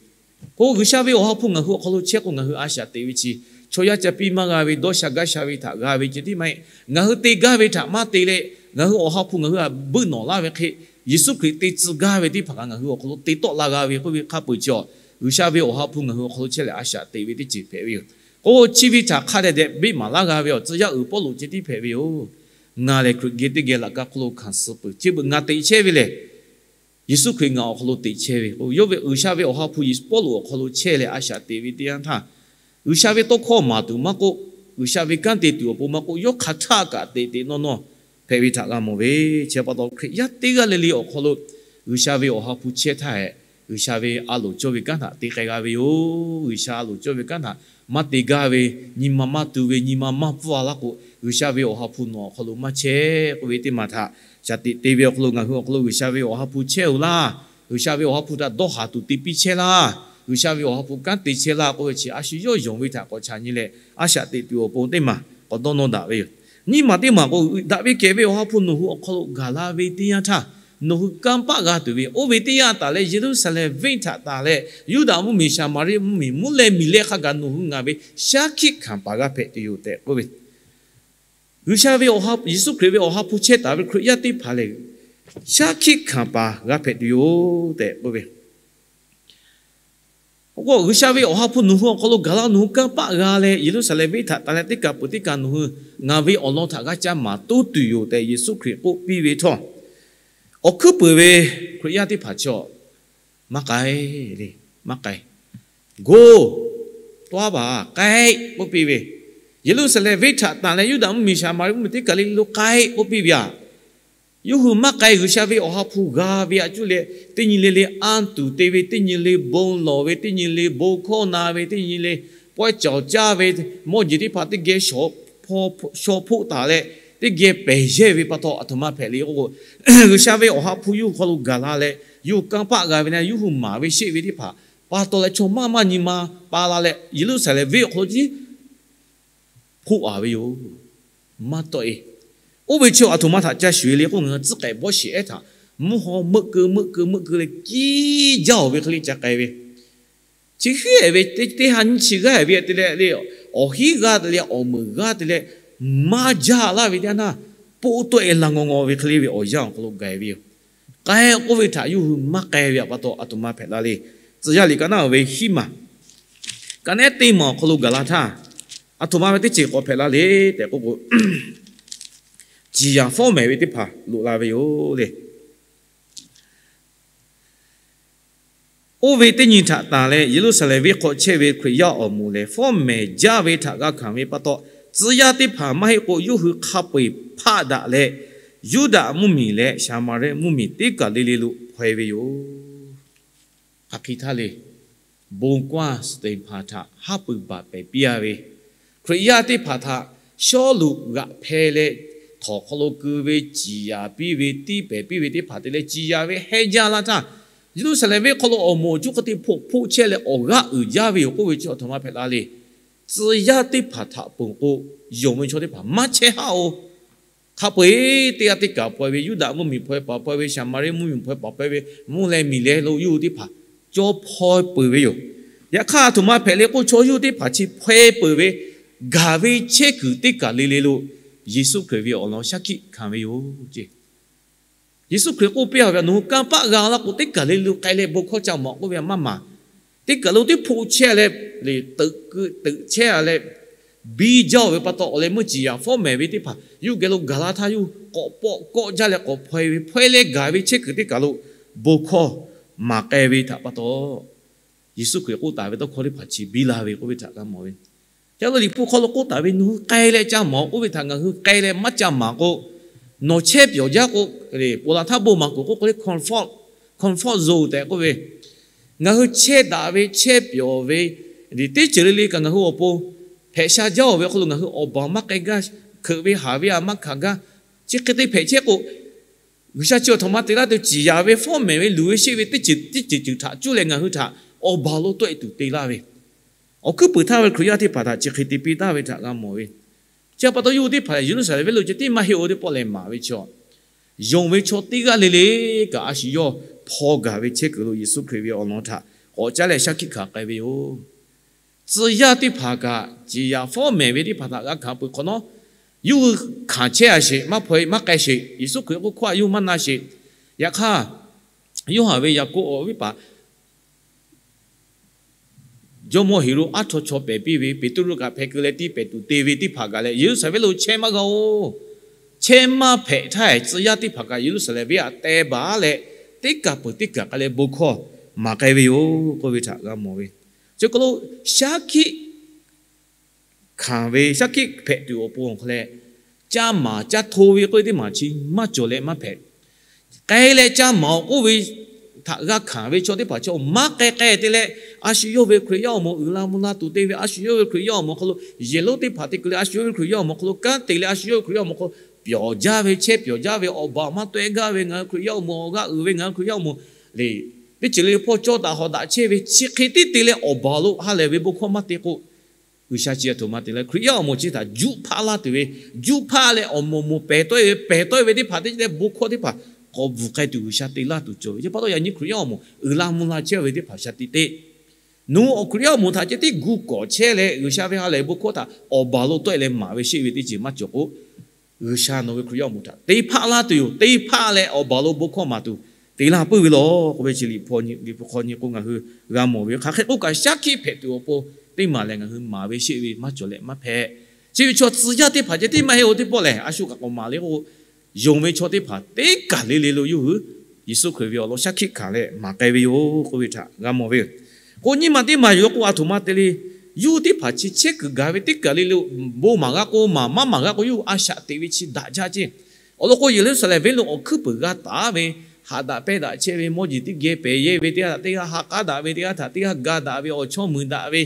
K'o, G'uiˬsha ve Awˬ ha hpu ngaˬ hui awˬ hk'aw lo chehˇ k'o, ngaˬ hui a shaꞈ teꞈ ve chi chaw yaˇ ca piˇ maˇ g'a ve, dawˇ sha gaˇ sha ve htaꞈ g'a ve ceh tiˉ maˇ heˆ. Ngaˬ hui te gaˇ ve htaꞈ maˇ te leh, ngaˬ hui Awˬ ha hpu ngaˬ hui htaꞈ beuˆ nawꞈ laˇ ve hk'e, Yeˍsuˆ Hkriꞈ te tcuh gaˇ ve teˇ hpaˍ kaꞈ ngaˬ hui awˬ hk'aw lo te tawˆ la g'a ve k'oˆ ve hk'a peuˬ chi-a, G'uiˬsha ve Awˬ ha hpu ngaˬ hui awˬ hk'aw lo chehˇ leh a shaꞈ teꞈ ve teˇ ceuˬ hpehꞈ ve yoˬ. K'o, chi ve htaꞈ hk'a dehꞈ dehꞈ beˆ maˍ laˇ g'a ve awˬ tcuh yaˇ uiˍ Pawˇluꞈ ceh tiˉ hpehꞈ ve yoˬ. Ngaˬ lehˬ Hkriꞈ geh teˇ geh laꞈ ka hk'oˆ lo hkanˍ suh peuˬ. Chi beuꞈ ngaˬ teꞈ chehˇ ve lehˬ, Yeˍsuˆ Hkriꞈ ngaˬ awˬ hk'aw lo teꞈ chehˇ ve k'o, yawˇ ve G'uiˬsha ve Awˬ ha hpu Yeˍsuˆ Pawˇluꞈ awˬ hk'aw lo chehˇ leh a shaꞈ teꞈ ve teˇ yanˇ htaˇ, G'uiˬsha ve tawˇ hkawˇ maˍ tuˬ maˇ k'oˆ, G'uiˬsha ve kanˉ te tuˬ awˬ pon maˇ k'oˆ, yawˇ hk'aˬ htaˆ kaꞈ teꞈ teꞈ nawˇ nawˇ hpehꞈ ve htaꞈ g'a mawˬ ve. Chi pa taw Hkriꞈ yaˇ teˇ g'aˇ le le awˬ hk'aw lo G'uiˬsha ve Awˬ ha hpu chehˇ htaˇ hehꞈ, G'uiˬsha ve a loˍ cawˇ ve kanˉ htaꞈ te k'ai g'a ve yoˬ. G'uiˬsha a loˍ cawˇ ve kanˉ htaꞈ maˇ te gaˇ ve, nyi ma maˇ tu ve, nyi ma maˇ pfuhˇ a laˇ k'o, G'uiˬsha ve Awˬ ha hpu nawˬ awˬ hk'aw lo maˇ chehˇ k'oˆ ve teˇ maˬ htaꞈ shaˍ tiꞈ te ve awˬ hk'aw lo ngaˬ hui awˬ hk'aw lo G'uiˬsha ve Awˬ ha hpu chehˇ-oˬ laˇ. G'uiˬsha ve Awˬ ha hpu htaꞈ dawˇ haˍ tuˬ te piˇ chehˇ laˇ. G'uiˬsha ve Awˬ ha hpu kanˉ te chehˇ laˇ k'oˆ ve chi a shu yawˇ yonˍ ve htaꞈ k'awꞈ chaꞈ nyi leh a shaꞈ teꞈ tuˬ awˬ pon teˇ maˬ k'awꞈ dawˇ nawˇ daꞈ ve yoˬ. Nyiˇ maˬ teˇ maˬ k'o, daꞈ ve kehˬ ve Awˬ ha hpu nawˬ hui awˬ hk'aw lo gaˬ la ve teˇ yanˇ htaˇ, nawˬ hui kanˇ paˆ g'a tuˬ ve oˇ ve teˇ yanˇ taˍ leh Yeˍruˆsaˍlehnˍ venˇ htaꞈ taˍ leh Yuˇdaꞈ mvuhˇmiˬ Saˍmaˍriˆ mvuhˇmiˬ mvuhˇ leh miˬ leh hk'a gaˬ nawˬ hui ngaˬ ve shaˉ hkiˆ hkanˍ paˍ g'a hpehꞈ tuˬ yoˬ tehꞈ k'oˆ ve G'uiˬsha ve, Yeˍsuˆ Hkriꞈ ve Awˬ ha hpu chehˇ taˍ ve Hkriꞈ yaˇ teˇ hpaˍ lehˬ, shaˉ hkiˆ hkanˍ paˍ g'a hpehꞈ tuˬ yoˬ tehꞈ k'oˆ ve. K'o, G'uiˬsha ve Awˬ ha hpu nawˬ hui awˬ hk'aw lo gaˬ la, nawˬ hui kanˇ paˆ g'a leh Yeˍruˆsaˍlehnˍ venˇ htaꞈ taˍ leh teˇ kaˬ peuˬ teˇ kaˬ nawˬ hui ngaˬ ve awˬ lawn htaꞈ g'a ca maˍ toˇ tuˬ yoˬ tehꞈ Yeˍsuˆ Hkriꞈ k'oˆ piˇ ve htawˇ, awˬ hkuiˉ puiˍ ve Hkriꞈ yaˇ teˇ hpaˍ chi maˇ k'ai, maˇ k'ai, go, tawˇ baˬ k'ai k'oˆ piˇ ve. Yeˍruˆsaˍlehnˍ venˇ htaꞈ taˍ leh Yuˇdaꞈ mvuhˇmiˬ Saˍmaˍriˆ mvuhˇmiˬ teˇ kaˬ le le lo k'ai k'oˆ piˇ ve aꞈ, yawˇ hui maˇ k'ai. G'uiˬsha ve Awˬ ha hpu g'a ve aꞈ cuˇ leh teˇ nyi le le anˇ tuˬ te ve, teˇ nyi le bon lawˬ ve, teˇ nyi le bon hkawˇ na ve, teˇ nyi le pawehˇ cawˬ caˇ ve, mawˇ jeˬ teˇ hpaˍ teˇ geh shaw hpoˆ taˍ leh teˇ geh pehˬ yehˇ ve pa taw, aˬ htoꞈ ma hpehꞈ le k'o, G'uiˬsha ve Awˬ ha hpu yawˇ hui hk'aw lo gaˬ la leh yawˇ hui kanˇ paˆ g'a ve na, yawˇ hui maˍ ve sheˆ ve teˇ hpaˍ pa taw leh chaw maˇ maˇ nyi ma pa la leh Yeˍruˆsaˍlehnˍ venˇ awˬ hk'aw lo tiˉ hpoˆ a ve yoˬ. Maˇ tawˆ e. Oˇ ve chi aˬ htoꞈ ma htaꞈ ca shuˍ e le k'o, ngaˬ hui tcuhˉ k'ehꞈ bawˇ shiˍ ehˉ htaꞈ mvuhˇ haw meuˆ keu meuˆ keu meuˆ keu leh kiˇ jaˇ-oˬ ve hk'e le ca k'ai ve. Chi hiˉ ehˍ ve teˇ ha nyiˇ chi g'aˇ ehˍ ve te leh le, awˬ hiˉ g'aˇ te leh awˬ meunˍ g'aˇ te leh maˇ jaˇ laˇ ve teˇ yanˇ, poˆ tawˆ e la ngaw ngaw ve hk'e le ve awˬ yanˇ awˬ hk'aw lo gaˬ e ve yoˬ. K'ai k'oˆ ve htaꞈ yawˇ hui maˇ k'ai ve pa taw, aˬ htoꞈ ma hpehꞈ la le. Tcuh yaˇ liꞈ ka naˉ ve hiˉ maˬ ka nehˉ teˇ maˬ awˬ hk'aw lo gaˬ la htaˇ, aˬ htoꞈ ma ve teˇ ceuˬ k'awꞈ hpehꞈ la le tehꞈ k'oˆ k'o, ciˍ yanˍ fawˉ mehˍ ve teˇ hpaˍ loꞈ la ve yoˬ le. Oˇ ve teˇ nyi htaꞈ tanˬ leh Yeˍruˆsaˍlehnˍ venˇ hk'aw chehˇ ve Hkriꞈ yaˇ awˬ moˍ lehˬ, fawˉ mehˍ jaˇ ve htaꞈ g'a hkanˍ ve pa taw, tcuh yaˇ teˇ hpaˍ maˇ heˆ k'o, yawˇ hui hk'a peu eˬ hpaˆ daꞈ leh, Yuˇdaꞈ mvuhˇmiˬ leh Saˍmaˍriˆ mvuhˇmiˬ teˇ kaˬ le le lo hpaw e ve yoˬ. Hk'aˬ hk'e htaˇ le, bon g'aˇ Steˍhpanˍ htaꞈ haˉ pui baˬ pehˍ piˇ a ve, Hkriꞈ yaˇ teˇ hpaˍ htaꞈ Sawˉluꞈ g'aꞈ hpeh leh, htawnˍ hk'aw lo keu ve ciˍ yanˍ piˇ ve, tiˇ pehˍ piˇ ve teˇ hpaˍ te leh ciˍ yanˍ ve heh jaˇ laˇ htaˇ, Yeˍruˆsaˍlehnˍ venˇ hk'aw lo awˬ moˍ awˬ cuˇ hk'e te hpoˆ hpoˆ chehˇ leh awˬ g'aˇ uiˍ jaˇ ve yoˬ k'oˆ ve chi aˬ htoꞈ ma hpehꞈ la le. Tcuh yaˇ teˇ hpaˍ htaꞈ ponˬ k'o, yonˍ ve chaw teˇ hpaˍ maˇ chehˇ haˉ-oˬ. Hk'a peu eˬ teˇ g'aˇ teˇ kaˬ hpaw e ve, Yuˇdaꞈ mvuhˇmiˬ hpaw e paˍ hpaw e ve, Saˍmaˍriˆ mvuhˇmiˬ hpaw e paˍ hpaw e ve, mvuhˇ leh miˬ leh lo yawˇ hui teˇ hpaˍ cawˇ hpaw peuˬ ve yoˬ. Yaꞈ hk'aˇ, aˬ htoꞈ ma hpehꞈ le k'o, chaw yawˇ hui teˇ hpaˍ chi hpaw peuˬ ve, gaˬ ve chehˇ kuiˬ teˇ kaˬ le le lo Yeˍsuˆ Hkriꞈ ve awˬ lawn shaˉ hkiˆ hkanˍ ve yoˬ. Yeˍsuˆ Hkriꞈ k'oˆ piˇ a ve, nawˬ hui kanˇ paˆ g'a laˇ k'o, teˇ kaˬ le le lo k'ai leh bon hkawˇ ca mawˬ k'oˆ ve maˇ maˍ. Teˇ kaˬ lo teˇ hpoˆ chehˇ leh, teuꞈ keu teuꞈ chehˇ a leh, biˇ jaˇ-oˬ ve pa taw, awˬ leh meuˇ ciˍ yanˍ fawˉ mehˍ ve teˇ hpaˍ yawˇ hui geh lo gaˬ la htaˇ, yawˇ hui k'awꞈ pawˆ kawˆ jaˇ leh k'awꞈ hpaw e ve, hpaw e leh gaˬ ve chehˇ kuiˬ teˇ kaˬ lo bon hkawˇ maˍ k'ai ve htaꞈ pa taw, Yeˍsuˆ Hkriꞈ k'oˆ taˍ ve tawˇ hkawˇ teˇ hpaˍ chi biˇ la ve k'oˆ ve htaꞈ g'a mawˬ ve. Ca lo Liꞈ hpu hk'aw lo k'oˆ taˍ ve, nawˬ hui k'ai leh ca mawˬ k'oˆ ve htaꞈ ngaˬ hui k'ai leh maˇ ca maˍ k'o, nawˬ chehˇ pyawˬ jaˇ k'o, ponˬ laˬ htaˇ bon maˍ kuiˬ k'oˆ k'o le, comfort, comfort zone tehꞈ k'oˆ ve, ngaˬ hui chehˇ daꞈ ve chehˇ pyawˬ ve, teˇ ceuˬ le le kaꞈ ngaˬ hui awˬ pon hpehꞈ sha jaˇ-oˬ ve awˬ hk'aw lo ngaˬ hui awˬ baˬ maˇ k'ai gaˇ, hkeuꞈ ve haˍ ve a maˇ hkanˍ gaˇ, chi hk'e te hpehꞈ chehˇ k'o, G'uiˬsha chi aˬ htoꞈ ma te laˇ tuˬ, ciˍ yanˍ ve fawˉ mehˍ ve luˬ ve sheˆ ve teˇ ceuˬ teˇ ceuˬ ceuˬ htaꞈ cuˇ leh ngaˬ hui htaꞈ awˬ baˬ lo tawˆ e tuˬ te laˇ ve, awˬ hkuiˉ puiˍ htaˇ ve Hkriꞈ yaˇ teˇ hpaˍ htaꞈ chi hk'e te piˇ taˍ ve htaꞈ g'a mawˬ ve. Chi pa taw yawˇ hui teˇ hpaˍ Yeˍruˆsaˍlehnˍ venˇ lo ceh tiˉ maˇ heˆ-oˬ teˇ pawˆ leh maˍ ve chaw, yonˍ ve chaw teˇ g'aˇ le le kaꞈ a shu yawˇ hpaw gaˬ ve chehˇ kuiˬ lo Yeˍsuˆ Hkriꞈ ve awˬ lawn htaꞈ k'awꞈ caˉ leh shaˉ hkiˆ hkanˍ k'ai ve yoˬ. Tcuh yaˇ teˇ hpaˍ kaꞈ ciˍ yanˍ fawˉ mehˍ ve teˇ hpaˍ htaꞈ g'a hkanˍ peuˬ hk'awꞈ nawˉ, yawˇ hui hkanˍ chehˇ a sheˍ, maˇ hpaw e maˇ k'ai sheˍ, Yeˍsuˆ Hkriꞈ k'oˆ hkawˇ a yawˇ hui maˇ na sheˍ. Yaꞈ hk'aˇ, Yoˇhanˬ ve yaꞈ k'oˆ awˬ viˉ paˍ jawˇmawˇ Heˍroˆ aˉ htaw chaw pehˍ piˇ ve, Peˍtruˆ kaꞈ hpeh keu leh tiˇ pehˍ tuˬ te ve teˇ hpaˍ kaꞈ leh Yeˍruˆsaˍlehnˍ venˇ lo chehˇ maˇ g'a-oˬ. Chehˇ maˇ hpehꞈ htaˇ, tcuh yaˇ teˇ hpaˍ kaꞈ Yeˍruˆsaˍlehnˍ venˇ aꞈ teh baˬ leh, teˇ kaˬ peuˬ teˇ kaˬ k'ai leh bon hkawˇ maˍ k'ai ve yoˬ k'oˆ ve htaꞈ g'a mawˬ ve. Chi hk'aw lo shaˉ hkiˆ hkanˍ ve, shaˉ hkiˆ hpehꞈ tuˬ awˬ pon awˬ hk'aw leh, caˇ maˍ caˇ hto ve k'oˆ ve teˇ maˬ chi maˇ cawˬ leh maˇ hpehꞈ. K'ai leh caˇ maˍ awˬ k'oˆ ve htaꞈ g'a hkanˍ ve chaw teˇ hpaˍ chi maˇ k'ai k'ai te leh, a shu yawˇ ve Hkriꞈ yaˇ awˬ moˍ uiˍ la mvuh la tuˬ te ve, a shu yawˇ ve Hkriꞈ yaˇ awˬ moˍ hk'aw lo yehˬ lonˉ teˇ hpaˍ te kuiˬ leh a shu yawˇ ve Hkriꞈ yaˇ awˬ moˍ hk'aw lo kanˉ te leh a shu yawˇ ve Hkriꞈ yaˇ awˬ moˍ hk'aw lo pyawˬ jaˇ ve, chehˇ pyawˬ jaˇ ve, awˬ baˬ maˇ tawehˇ gaˇ ve, ngaˬ hui Hkriꞈ yaˇ awˬ moˍ awˬ g'aˇ uiˍ ve, ngaˬ hui Hkriꞈ yaˇ awˬ moˍ le, teˇ ceuˬ le le hpawˇ cawˇ daꞈ hawˍ daꞈ chehˇ ve chi hk'e tiˉ te leh awˬ baˬ lo ha lehˬ ve bon hkawˇ maˇ te k'o, G'uiˬsha chi a htoꞈ ma te leh Hkriꞈ yaˇ awˬ moˍ chi htaꞈ juˇ hpaˆ laˇ tuˬ ve, juˇ hpaˆ leh awˬ moˍ moˍ pehˬ tawˆ e ve, pehˬ tawˆ e ve teˇ hpaˍ teˇ ceuˬ leh bon hkawˇ teˇ hpaˍ k'awꞈ bvuhˬ k'ai tuˬ G'uiˬsha te laˇ tuˬ cawˬ ve. Chi pa taw yaꞈ nyi Hkriꞈ yaˇ awˬ moˍ uiˍ la mvuh la chehˇ ve teˇ hpaˍ sha tiꞈ te, nawˬ hui awˬ Hkriꞈ yaˇ awˬ moˍ htaꞈ ceh tiˉ gu kawꞈ chehˇ leh G'uiˬsha ve ha lehˬ bon hkawˇ htaꞈ awˬ baˬ lo tawˆ e leh maˍ ve sheˆ ve teˇ ceuˬ maˇ cawˬ k'o, G'uiˬsha nawˬ ve Hkriꞈ yaˇ awˬ moˍ htaꞈ te hpaˆ laˇ tuˬ yoˬ. Te hpaˆ leh awˬ baˬ lo bon hkawˇ maˍ tuˬ te laˇ puiˉ ve laˬ k'oˆ ve chi Liꞈ hpu hk'aw nyi k'o ngaˬ hui g'a mawˬ ve. Hk'aˬ hk'e k'oˆ kaꞈ shaˉ hkiˆ hpehꞈ tuˬ awˬ pon teˇ maˬ lehˬ ngaˬ hui maˍ ve sheˆ ve maˇ cawˬ leh maˇ hpehꞈ. Chi ve chaw tcuh yaˇ teˇ hpaˍ ceh tiˉ maˇ heˆ-o. Teˇ pawˆ lehˬ a shu kaꞈ k'awꞈ maˍ le k'o, yonˍ ve chaw teˇ hpaˍ teˇ kaˬ le le lo yawˇ hui Yeˍsuˆ Hkriꞈ ve awˬ lawn shaˉ hkiˆ hkanˍ leh maˍ k'ai ve yoˬ k'oˆ ve htaꞈ g'a mawˬ ve yoˬ. K'o nyi ma teˇ maˬ yoˬ k'o a htoꞈ ma te le, yawˇ hui teˇ hpaˍ chi chehˇ kuiˬ gaˬ ve teˇ kaˬ le le, bon maˍ g'a k'o maˍ, maˇ maˍ g'a k'o yawˇ hui a shaꞈ teꞈ ve chi daꞈ jaˇ ceˇ. Awˬ lawn k'o Yeˍruˆsaˍlehnˍ venˇ lo awˬ hkuiˉ puiˍ g'a taˍ ve, haꞈ daꞈ pehnˇ daꞈ chehˇ ve, mawˇ jeˬ teˇ geh pehˬ yehˇ ve, teˇ g'aˇ htaꞈ teˇ g'aˇ ha k'aˉ daꞈ ve, teˇ g'aˇ htaꞈ teˇ g'aˇ ga daꞈ ve, awˬ chawˇ muiˬ daꞈ ve,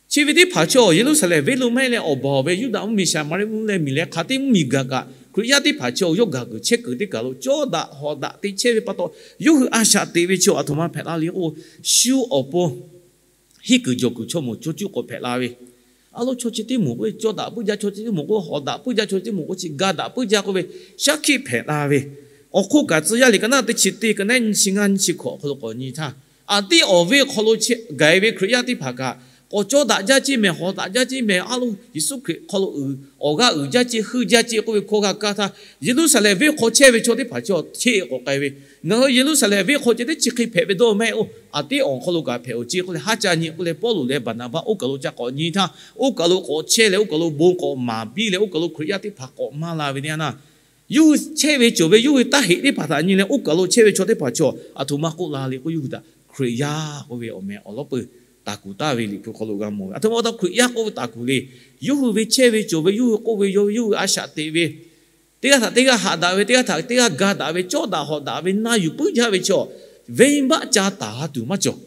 chi ve teˇ hpaˍ chaw Yeˍruˆsaˍlehnˍ venˇ lo maˇ heˆ leh awˬ baˬ ve Yuˇdaꞈ mvuhˇmiˬ Saˍmaˍriˆ mvuhˇ leh miˬ leh hk'aˬ teˇ mvuhˇmiˬ gaˬ kaꞈ, Hkriꞈ yaˇ teˇ hpaˍ chaw yawˇ gaˬ kuiˬ chehˇ kuiˬ teˇ kaˬ lo cawˇ daꞈ hawˍ daꞈ te chehˇ ve pa taw, yawˇ hui a shaꞈ teꞈ ve chaw a htoꞈ ma hpehꞈ la le k'o, shu awˬ pon hiˉ kuiˬ jawˬ kuiˬ chaw moˍ chaw cuˇ k'awꞈ hpehꞈ la ve. A lo chaw chi teˇ moˍ k'o cawˇ daꞈ puiˉ jaˇ, chaw chi teˇ moˍ k'o hawˍ daꞈ puiˉ jaˇ, chaw chi teˇ moˍ k'o chi ga daꞈ puiˉ jaˇ k'oˆ ve shaˉ hkiˆ hpehꞈ la ve. Awˬ hk'oˆ kaꞈ tcuh yaˇ liꞈ ka naˆ teˇ chi teˇ ka naˆ nyiˇ chi ngaˇ nyiˇ chi hkawꞈ hk'aw lo k'awꞈ nyi htaˇ, aˬ tiˉ awˬ venˇ hk'aw lo gaˬ e ve Hkriꞈ yaˇ teˇ hpaˍ kaꞈ k'awꞈ cawˇ daꞈ jaˇ ceˇ mehˍ, hawˍ daꞈ jaˇ ceˇ mehˍ, a lo Yeˍsuˆ Hkriꞈ hk'aw lo awˬ g'aˇ uiˍ jaˇ ceˇ, heuˆ jaˇ ceˇ k'oˆ ve hkawˇ g'a kaˇ htaˇ, Yeˍruˆsaˍlehnˍ venˇ hk'aw chehˇ ve chaw teˇ hpaˍ chaw cheˇ k'awꞈ k'ai ve, ngaˬ hui Yeˍruˆsaˍlehnˍ venˇ hk'aw ceh teˇ chi hk'e hpehꞈ ve dawˇ maˇ heˆ-o. Aˬ tiˉ awˬ hk'aw lo kaꞈ hpehꞈ-oˬ ceˇ k'oˆ leh, haˉ ca nyi k'oˆ leh Pawˇluꞈ leh Baˍnaˍbaˆ oˇ kaˬ lo ca k'awꞈ nyi htaˇ, oˇ kaˬ lo k'awꞈ chehˇ leh oˇ kaˬ lo bon k'awꞈ maˍ piˇ leh oˇ kaˬ lo Hkriꞈ yaˇ teˇ hpaˍ k'awꞈ maˇ la ve teˇ yanˇ naˇ, yawˇ hui chehˇ ve cawˬ ve yawˇ hui taˇ heꞈ teˇ hpaˍ htaꞈ nyi leh oˇ kaˬ lo chehˇ ve chaw teˇ hpaˍ chaw a htoꞈ ma k'oˆ la le k'o, yawˇ hui htaꞈ Hkriꞈ yaˇ k'oˆ ve awˬ meh awˬ lawˉ peuˬ taˍ kuˬ taˍ ve Liꞈ hpu hk'aw lo g'a mawˬ ve. A htoꞈ ma pa taw Hkriꞈ yaˇ k'oˆ ve taˍ kuˬ le. Yawˇ hui ve chehˇ ve cawˬ ve yawˇ hui k'oˆ ve, yawˇ yawˇ hui a shaꞈ teꞈ ve, teˇ g'aˇ htaꞈ teˇ g'aˇ haꞈ daꞈ ve, teˇ g'aˇ htaꞈ teˇ g'aˇ ga daꞈ ve, cawˇ daꞈ hawˍ daꞈ ve, na yuˬ puiˉ jaˇ ve chaw, venˇbaˆ ca taˍ tuˬ maˇ cawˬ.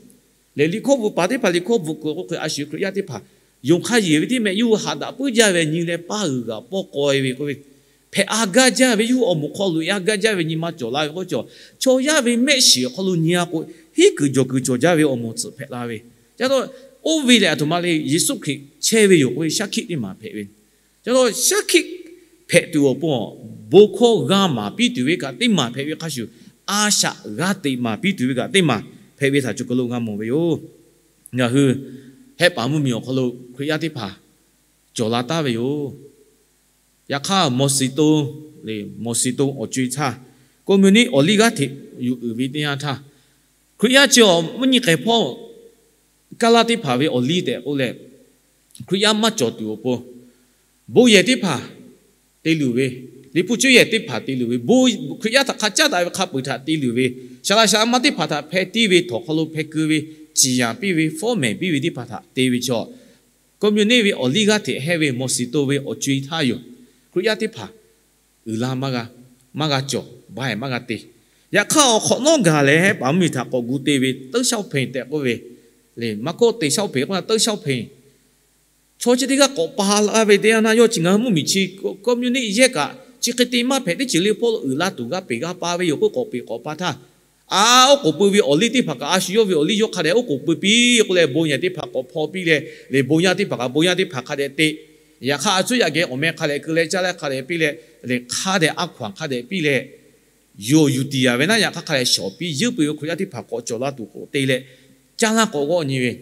Lehˬ liꞈ hkawˇ bvuhꞈ paˍ teˇ hpaˍ liꞈ hkawˇ bvuhꞈ kuiˬ k'o hk'e, a shu Hkriꞈ yaˇ teˇ hpaˍ yonˍ hk'aˇ yeˬ ve teˇ meh yawˇ hui haꞈ daꞈ puiˉ jaˇ ve nyi leh paˇ g'uiˬ g'aꞈ pawˇ k'aw e ve k'oˆ ve, hpehꞈ a gaˇ jaˇ ve, yawˇ hui awˬ moˍ hk'aw loꞈ e a gaˇ jaˇ ve nyi ma cawˬ la ve k'o, cawˬ chaw yaˇ ve mehˆ shiˍ awˬ hk'aw lo nyi a k'o, hiˉ kuiˬ jawˬ kuiˬ cawˬ jaˇ ve awˬ moˍ tsuhꞈ hpehꞈ la ve. Ca taw oˇ ve lehˬ a htoꞈ ma le, Yeˍsuˆ Hkriꞈ chehˇ ve yoˬ k'oˆ ve shaˉ hkiˆ teˇ maˬ hpehꞈ ve. Ca taw shaˉ hkiˆ hpehꞈ tuˬ awˬ pon, bon hkawˇ g'a maˍ piˇ tuˬ ve kaꞈ teˇ maˬ hpehꞈ ve hk'a shuˍ, a shaꞈ g'a teꞈ maˍ piˇ tuˬ ve kaꞈ teˇ maˬ hpehꞈ ve htaꞈ cawˬ kaˬ lo g'a mawˬ ve yoˬ. Ngaˬ hui hehˆ paˍ mvuhˇmiˬ awˬ hk'aw lo Hkriꞈ yaˇ teˇ hpaˍ cawˬ la taˍ ve yoˬ. Yaꞈ hk'aˇ mawˬ shiˍ to, lehˬ mawˬ shiˍ to awˬ co e htaˇ, communist awˬ liˇ g'aˇ hteꞈ yuˬ uiˍ ve teˇ yanˇ htaˇ, Hkriꞈ yaˇ chi awˬ mvuhˇ nyi k'ehˬ hpawˇ kaˇ laˇ teˇ hpaˍ ve awˬ liˇ tehꞈ k'oˆ leh, Hkriꞈ yaˇ maˇ cawˬ tuˬ awˬ pon, bon yehˬ teˇ hpaˍ te luˬ ve, Liꞈ hpu cuˇ yehˬ teˇ hpaˍ te luˬ ve, bon Hkriꞈ yaˇ htaꞈ hk'a caˉ daꞈ ve hk'a peuˬ htaꞈ te luˬ ve, shaˍ laꞈ shaˍ laꞈ ma teˇ hpaˍ htaꞈ hpeh tiˇ ve, htawnˍ hk'aw lo hpeh keu ve, ciˍ yanˍ piˇ ve, fawˉ mehˍ piˇ ve teˇ hpaˍ htaꞈ te ve chaw, communist ve awˬ liˇ g'aˇ hteꞈ hehˇ ve mawˬ shiˍ to ve awˬ co e htaˇ yoˬ. Hkriꞈ yaˇ teˇ hpaˍ uiˍ la maˇ g'a, maˇ g'a cawˬ, ba e maˇ g'a te. Yaꞈ hk'aˇ awˬ hk'awꞈ nawˉ gaˬ leh hehˆ paˍ mvuhˇmiˬ htaꞈ k'awꞈ gu te ve teuˉ shaoˇ hpehnˍ tehꞈ k'oˆ ve, lehˬ maˇ kawˆ te shaoˇ hpehnˍ k'oˆ na teuˉ shaoˇ hpehnˍ chaw chi teˇ g'aˇ k'awꞈ pa laˇ ve teˇ yanˇ naˇ, yawˇ chi ngaˬ hui mvuhˇmiˬ chi communist yehˇ kaꞈ chi hk'e te maˇ hpehꞈ, teˇ ceuˬ le hpawˇ lo uiˍ la tuˬ g'a peꞈ g'a pa ve yoˬ k'oˆ k'awꞈ peꞈ k'awꞈ pa htaˇ, a, oˉ k'oˍ pui ve awˬ liˇ teˇ hpaˍ kaꞈ a shu yawˇ ve awˬ liˇ yawˇ hk'a dehꞈ oˉ k'oˍ pui piˇ k'oˆ leh bon yehˬ teˇ hpaˍ k'awꞈ hpaw piˇ leh, lehˬ bon yaˇ teˇ hpaˍ kaꞈ bon yaˇ teˇ hpaˍ hk'a dehꞈ te, yaꞈ hk'aˇ a tcuhˉ yaꞈ geh awˬ meh hk'a dehꞈ keu leh caˇ leh hk'a dehꞈ piˇ leh, lehˬ hk'a dehꞈ a hkaw anˬ hk'a dehꞈ piˇ leh, yawˬ yuˬ tiˍ yaˍ ve naˉ, yaꞈ hk'aˇ hk'a dehꞈ shawˍ piˇ yeunˇ peuˬ ve Hkriꞈ yaˇ teˇ hpaˍ k'awꞈ cawˬ la tuˬ k'oꞈ te leh, caˇ laˇ k'awꞈ g'awˆ nyi ve,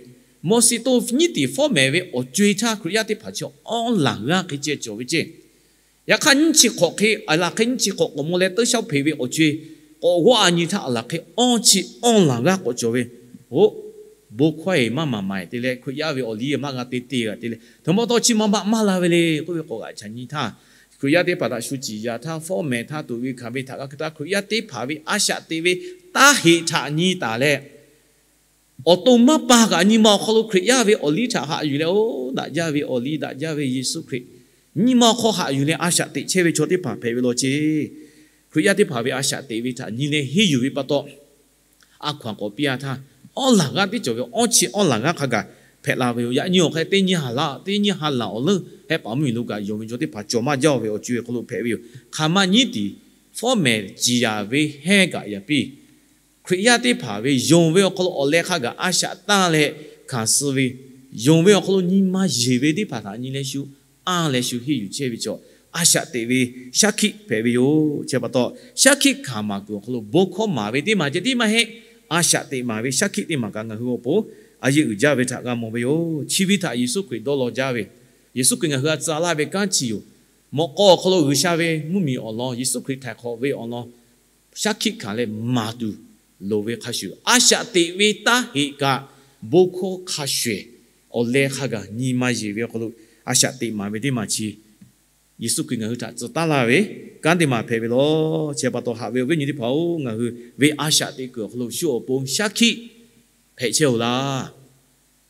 mawˬ shiˍ to nyiˇ tiˍ fawˉ mehˍ ve awˬ co e htaˇ Hkriꞈ yaˇ teˇ hpaˍ chi awˉ laˬ g'aˇ hk'e ceh cawˬ ve ceˇ. Yaꞈ hk'aˇ nyiˇ chi hk'awꞈ hk'e, aˬ laˬ hk'e nyiˇ chi hk'awꞈ k'awꞈ maw leh teuˉ shaoˇ hpeꞈ ve awˬ co e k'awꞈ g'awˆ a nyi htaˇ, aˬ laˬ hk'e awˇ chi awˉ laˬ g'aˇ k'awꞈ cawˬ ve, oˬ, bon hkawˇ e maˇ maˍ maˍ te leh Hkriꞈ yaˇ ve awˬ liˇ maˇ g'a te te g'a te leh, htoꞈ ma taw chi ma maˇ maˇ la ve le k'oˆ ve k'awꞈ g'aꞈ chaꞈ nyi htaˇ, Hkriꞈ yaˇ teˇ hpaˍ htaꞈ shu ciˍ yaˍ htaˇ, fawˉ mehˍ htaˇ, tuꞈ ve hkanˍ ve htaꞈ g'a hk'e htaˇ, Hkriꞈ yaˇ teˇ hpaˍ ve a shaꞈ teꞈ ve taˇ heꞈ htaꞈ nyi taˍ leh, awˬ to maˇ pa kaꞈ nyi ma awˬ hk'aw lo Hkriꞈ yaˇ ve awˬ liˇ htaꞈ haꞈ yuˬ leh, oˇ daꞈ jaˇ ve awˬ liˇ, daꞈ jaˇ ve Yeˍsuˆ Hkriꞈ, nyi ma awˬ hk'aw haꞈ yuˬ leh a shaꞈ teꞈ chehˇ ve chaw teˇ hpaˍ hpehꞈ ve law ceˇ. Hkriꞈ yaˇ teˇ hpaˍ ve a shaꞈ teꞈ ve htaꞈ nyi leh henˇ yuˬ ve pa taw, a hkaw anˬ k'awꞈ piˇ a htaˇ, awˉ laˬ g'aˇ teˇ cawˬ ve awˇ chi awˉ laˬ g'aˇ hk'a gaˬ hpehꞈ la ve yoˬ. Yaꞈ nyi awˬ hk'e teˇ nyiˇ ha laꞈ, teˇ nyiˇ ha laˬ awˬ leuˉ hehˉ paˍ mvuhˇmiˬ lo kaꞈ yonˍ ve chaw teˇ hpaˍ cawˬ maˇ jaˇ ve awˬ co e hk'aw lo hpehꞈ ve yoˬ. Hk'aˬ ma nyiˉ tiˍ fawˉ mehˍ ciˍ yaˍ ve hehˇ kaꞈ yaꞈ piˇ. Hkriꞈ yaˇ teˇ hpaˍ ve yonˍ ve awˬ hk'aw lo awˬ leh hk'a gaˬ a shaꞈ tanˇ leh hkanˍ suh ve, yonˍ ve awˬ hk'aw lo nyi ma yeˬ ve teˇ hpaˍ htaꞈ nyi leh shu anˇ leh shu henˇ yuˬ chehˇ ve chaw, a shaꞈ teꞈ ve shaˉ hkiˆ hpehꞈ ve yoˬ. Chi pa taw, shaˉ hkiˆ hkanˍ maˍ kuiˬ awˬ hk'aw lo bon hkawˇ maˍ ve teˇ maˬ ceh tiˉ maˇ heˆ. A shaꞈ teꞈ maˍ ve shaˉ hkiˆ teˇ maˬ kaꞈ ngaˬ hui awˬ pon a yeˆ uiˍ jaˇ ve htaꞈ g'a mawˬ ve yoˬ. Chi ve htaꞈ Yeˍsuˆ Hkriꞈ dawˇ law jaˇ ve, Yeˍsuˆ Hkriꞈ ngaˬ hui a tcuh laˇ ve kanˉ chi yoˬ. Mawꞈ k'aw awˬ hk'aw lo G'uiˬsha ve mvuhˇmiˬ awˬ lawn, Yeˍsuˆ Hkriꞈ htaiˍ hk'awꞈ ve awˬ lawn shaˉ hkiˆ hkanˍ leh maˍ tuˬ loˍ ve hk'a shuˍ, a shaꞈ teꞈ ve taˇ heꞈ kaꞈ bon hkawˇ hk'a shuˍ ehˍ awˬ leh hk'a gaˬ nyi ma yeˬ ve awˬ hk'aw lo a shaꞈ teꞈ maˍ ve teˇ maˬ chi Yeˍsuˆ Hkriꞈ ngaˬ hui htaꞈ tcuh taˉ laˇ ve kanˉ teˇ maˬ hpehꞈ ve law. Chi pa taw haꞈ ve awˬ viˉ awˬ nyi teˇ hpaˍ-oˬ, ngaˬ hui ve a shaꞈ teꞈ kuiˬ awˬ hk'aw lo shu awˬ pon shaˉ hkiˆ hpehꞈ chehˇ-oˬ laˇ.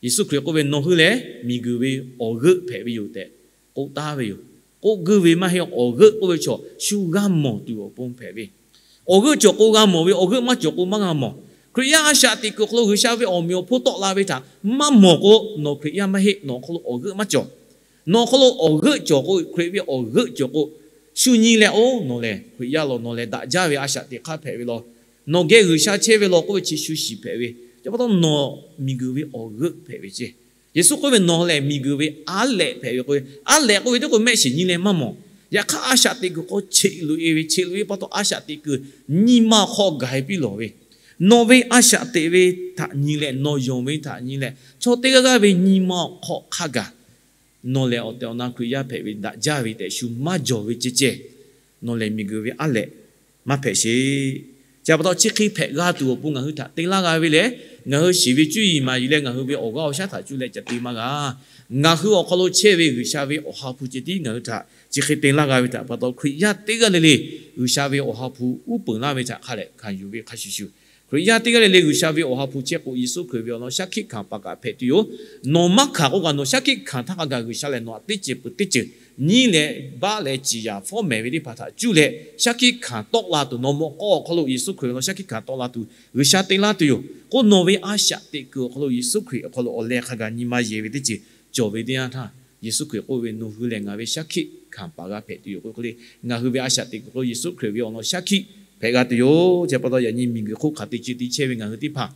Yeˍsuˆ Hkriꞈ k'oˆ ve, nawˬ hui lehˬ miˬguiˬ ve awˬ g'euˆ hpehꞈ ve yoˬ tehꞈ k'oˆ taˍ ve yoˬ. K'oˆ guiˇ ve maˇ heˆ. Awˬ g'euˆ k'oˆ ve chaw shu g'a mawˬ tuˬ awˬ pon hpehꞈ ve, awˬ g'euˆ cawˬ k'o g'a mawˬ ve, awˬ g'euˆ maˇ cawˬ k'o maˇ g'a mawˬ. Hkriꞈ yaˇ a shaꞈ teꞈ kuiˬ awˬ hk'aw lo G'uiˬsha ve awˬ meꞈ awˬ hponˇ tawˆ la ve htaꞈ maˇ mawˬ k'o, nawˬ Hkriꞈ yaˇ maˇ heˆ. Nawˬ awˬ hk'aw lo awˬ g'euˆ maˇ cawˬ. Nawˬ awˬ hk'aw lo awˬ g'euˆ cawˬ k'o, Hkriꞈ ve awˬ g'euˆ cawˬ k'o, shu nyi leh, oˇ nawˬ lehˬ Hkriꞈ yaˇ law, nawˬ lehˬ daꞈ jaˇ ve a shaꞈ teꞈ hk'aˇ hpehꞈ ve law, nawˬ geh G'uiˬsha chehˇ ve law k'oˆ ve chi shu shiˍ hpehꞈ ve. Chi pa taw nawˬ miˬguiˬ ve awˬ g'euˆ hpehꞈ ve ceˇ. Yeˍsuˆ k'oˆ ve, nawˬ lehˬ miˬguiˬ ve aˉ lehꞈ hpehꞈ ve k'o, aˉ lehꞈ k'oˆ ve teˇ k'o mehˆ shiˍ nyi leh maˇ mawˬ. Yaꞈ hk'aˇ a shaꞈ teꞈ kuiˬ hk'aw cheꞈ loꞈ e ve, cheꞈ loꞈ e pa taw a shaꞈ teꞈ kuiˬ nyi ma hk'aw gaˬ e piˇ lawˬ ve, nawˬ ve a shaꞈ teꞈ ve htaꞈ nyi leh, nawˬ yonˍ ve htaꞈ nyi leh, chaw teˇ g'aˇ g'aˇ ve nyi ma hk'aw hk'a gaˬ nawˬ lehˬ awˬ tehˬ awˬ na Hkriꞈ yaˇ hpehꞈ ve daꞈ jaˇ ve tehꞈ shu maˇ jawˬ ve ceh ceh, nawˬ lehˬ miˬguiˬ ve aˉ lehꞈ maˇ hpehꞈ sheˍ. Chi pa taw chi hk'e hpehꞈ g'a tuˬ awˬ pon ngaˬ hui htaꞈ te laˇ g'a ve lehˬ, ngaˬ hui shiˍ ve cuˇ yiˍ maˍ yiˍ leh ngaˬ hui ve awˬ g'aˇ awˬ shaˉ htaꞈ cuˇ leh ca te maˇ g'a. Ngaˬ hui awˬ hk'aw lo chehˇ ve G'uiˬsha ve Awˬ ha hpu ceh tiˉ ngaˬ hui htaꞈ chi hk'e te laˇ g'a ve htaꞈ pa taw, Hkriꞈ yaˇ teˇ g'aˇ le le G'uiˬsha ve Awˬ ha hpu uˉ peunˍ laˇ ve htaꞈ hk'a lehꞈ hkanˍ yuˬ ve hk'a shuˍ shuˍ, Hkriꞈ yaˇ teˇ g'aˇ le le G'uiˬsha ve Awˬ ha hpu chehˇ k'o, Yeˍsuˆ Hkriꞈ ve awˬ lawn shaˉ hkiˆ hkanˍ paˍ kaꞈ hpehꞈ tuˬ yoˬ. Nawˬ maˇ hkanˍ k'oˆ kaꞈ, nawˬ shaˉ hkiˆ hkanˍ htaˇ hk'a gaˬ G'uiˬsha lehˬ nawˬ htaꞈ teˇ ceuˬ peuˬ teˇ ceuˬ nyi leh baˆ leh ciˍ yaˍ fawˉ mehˍ ve teˇ hpaˍ htaꞈ cuˇ leh shaˉ hkiˆ hkanˍ tawˆ la tuˬ, nawˬ mawꞈ k'aw awˬ hk'aw lo Yeˍsuˆ Hkriꞈ ve awˬ lawn shaˉ hkiˆ hkanˍ tawˆ la tuˬ G'uiˬsha te laˇ tuˬ yoˬ. K'o, nawˬ ve a shaꞈ teꞈ kuiˬ awˬ hk'aw lo Yeˍsuˆ Hkriꞈ awˬ hk'aw lo awˬ leh hk'a gaˬ nyi ma yeˬ ve teˇ ceuˬ cawˬ ve teˇ yanˇ htaˇ, Yeˍsuˆ Hkriꞈ k'oˆ ve, nawˬ hui lehˬ ngaˬ ve shaˉ hkiˆ hkanˍ paˍ g'a hpehꞈ tuˬ yoˬ k'oˆ hk'e le, ngaˬ hui ve a shaꞈ teꞈ kuiˬ hk'aw lo Yeˍsuˆ Hkriꞈ ve awˬ lawn shaˉ hkiˆ hpehꞈ g'a tuˬ yoˬ. Chi pa taw yaꞈ nyi miˬguiˬ hk'oˆ hk'aˬ te ce te chehˇ ve ngaˬ hui teˇ hpaˍ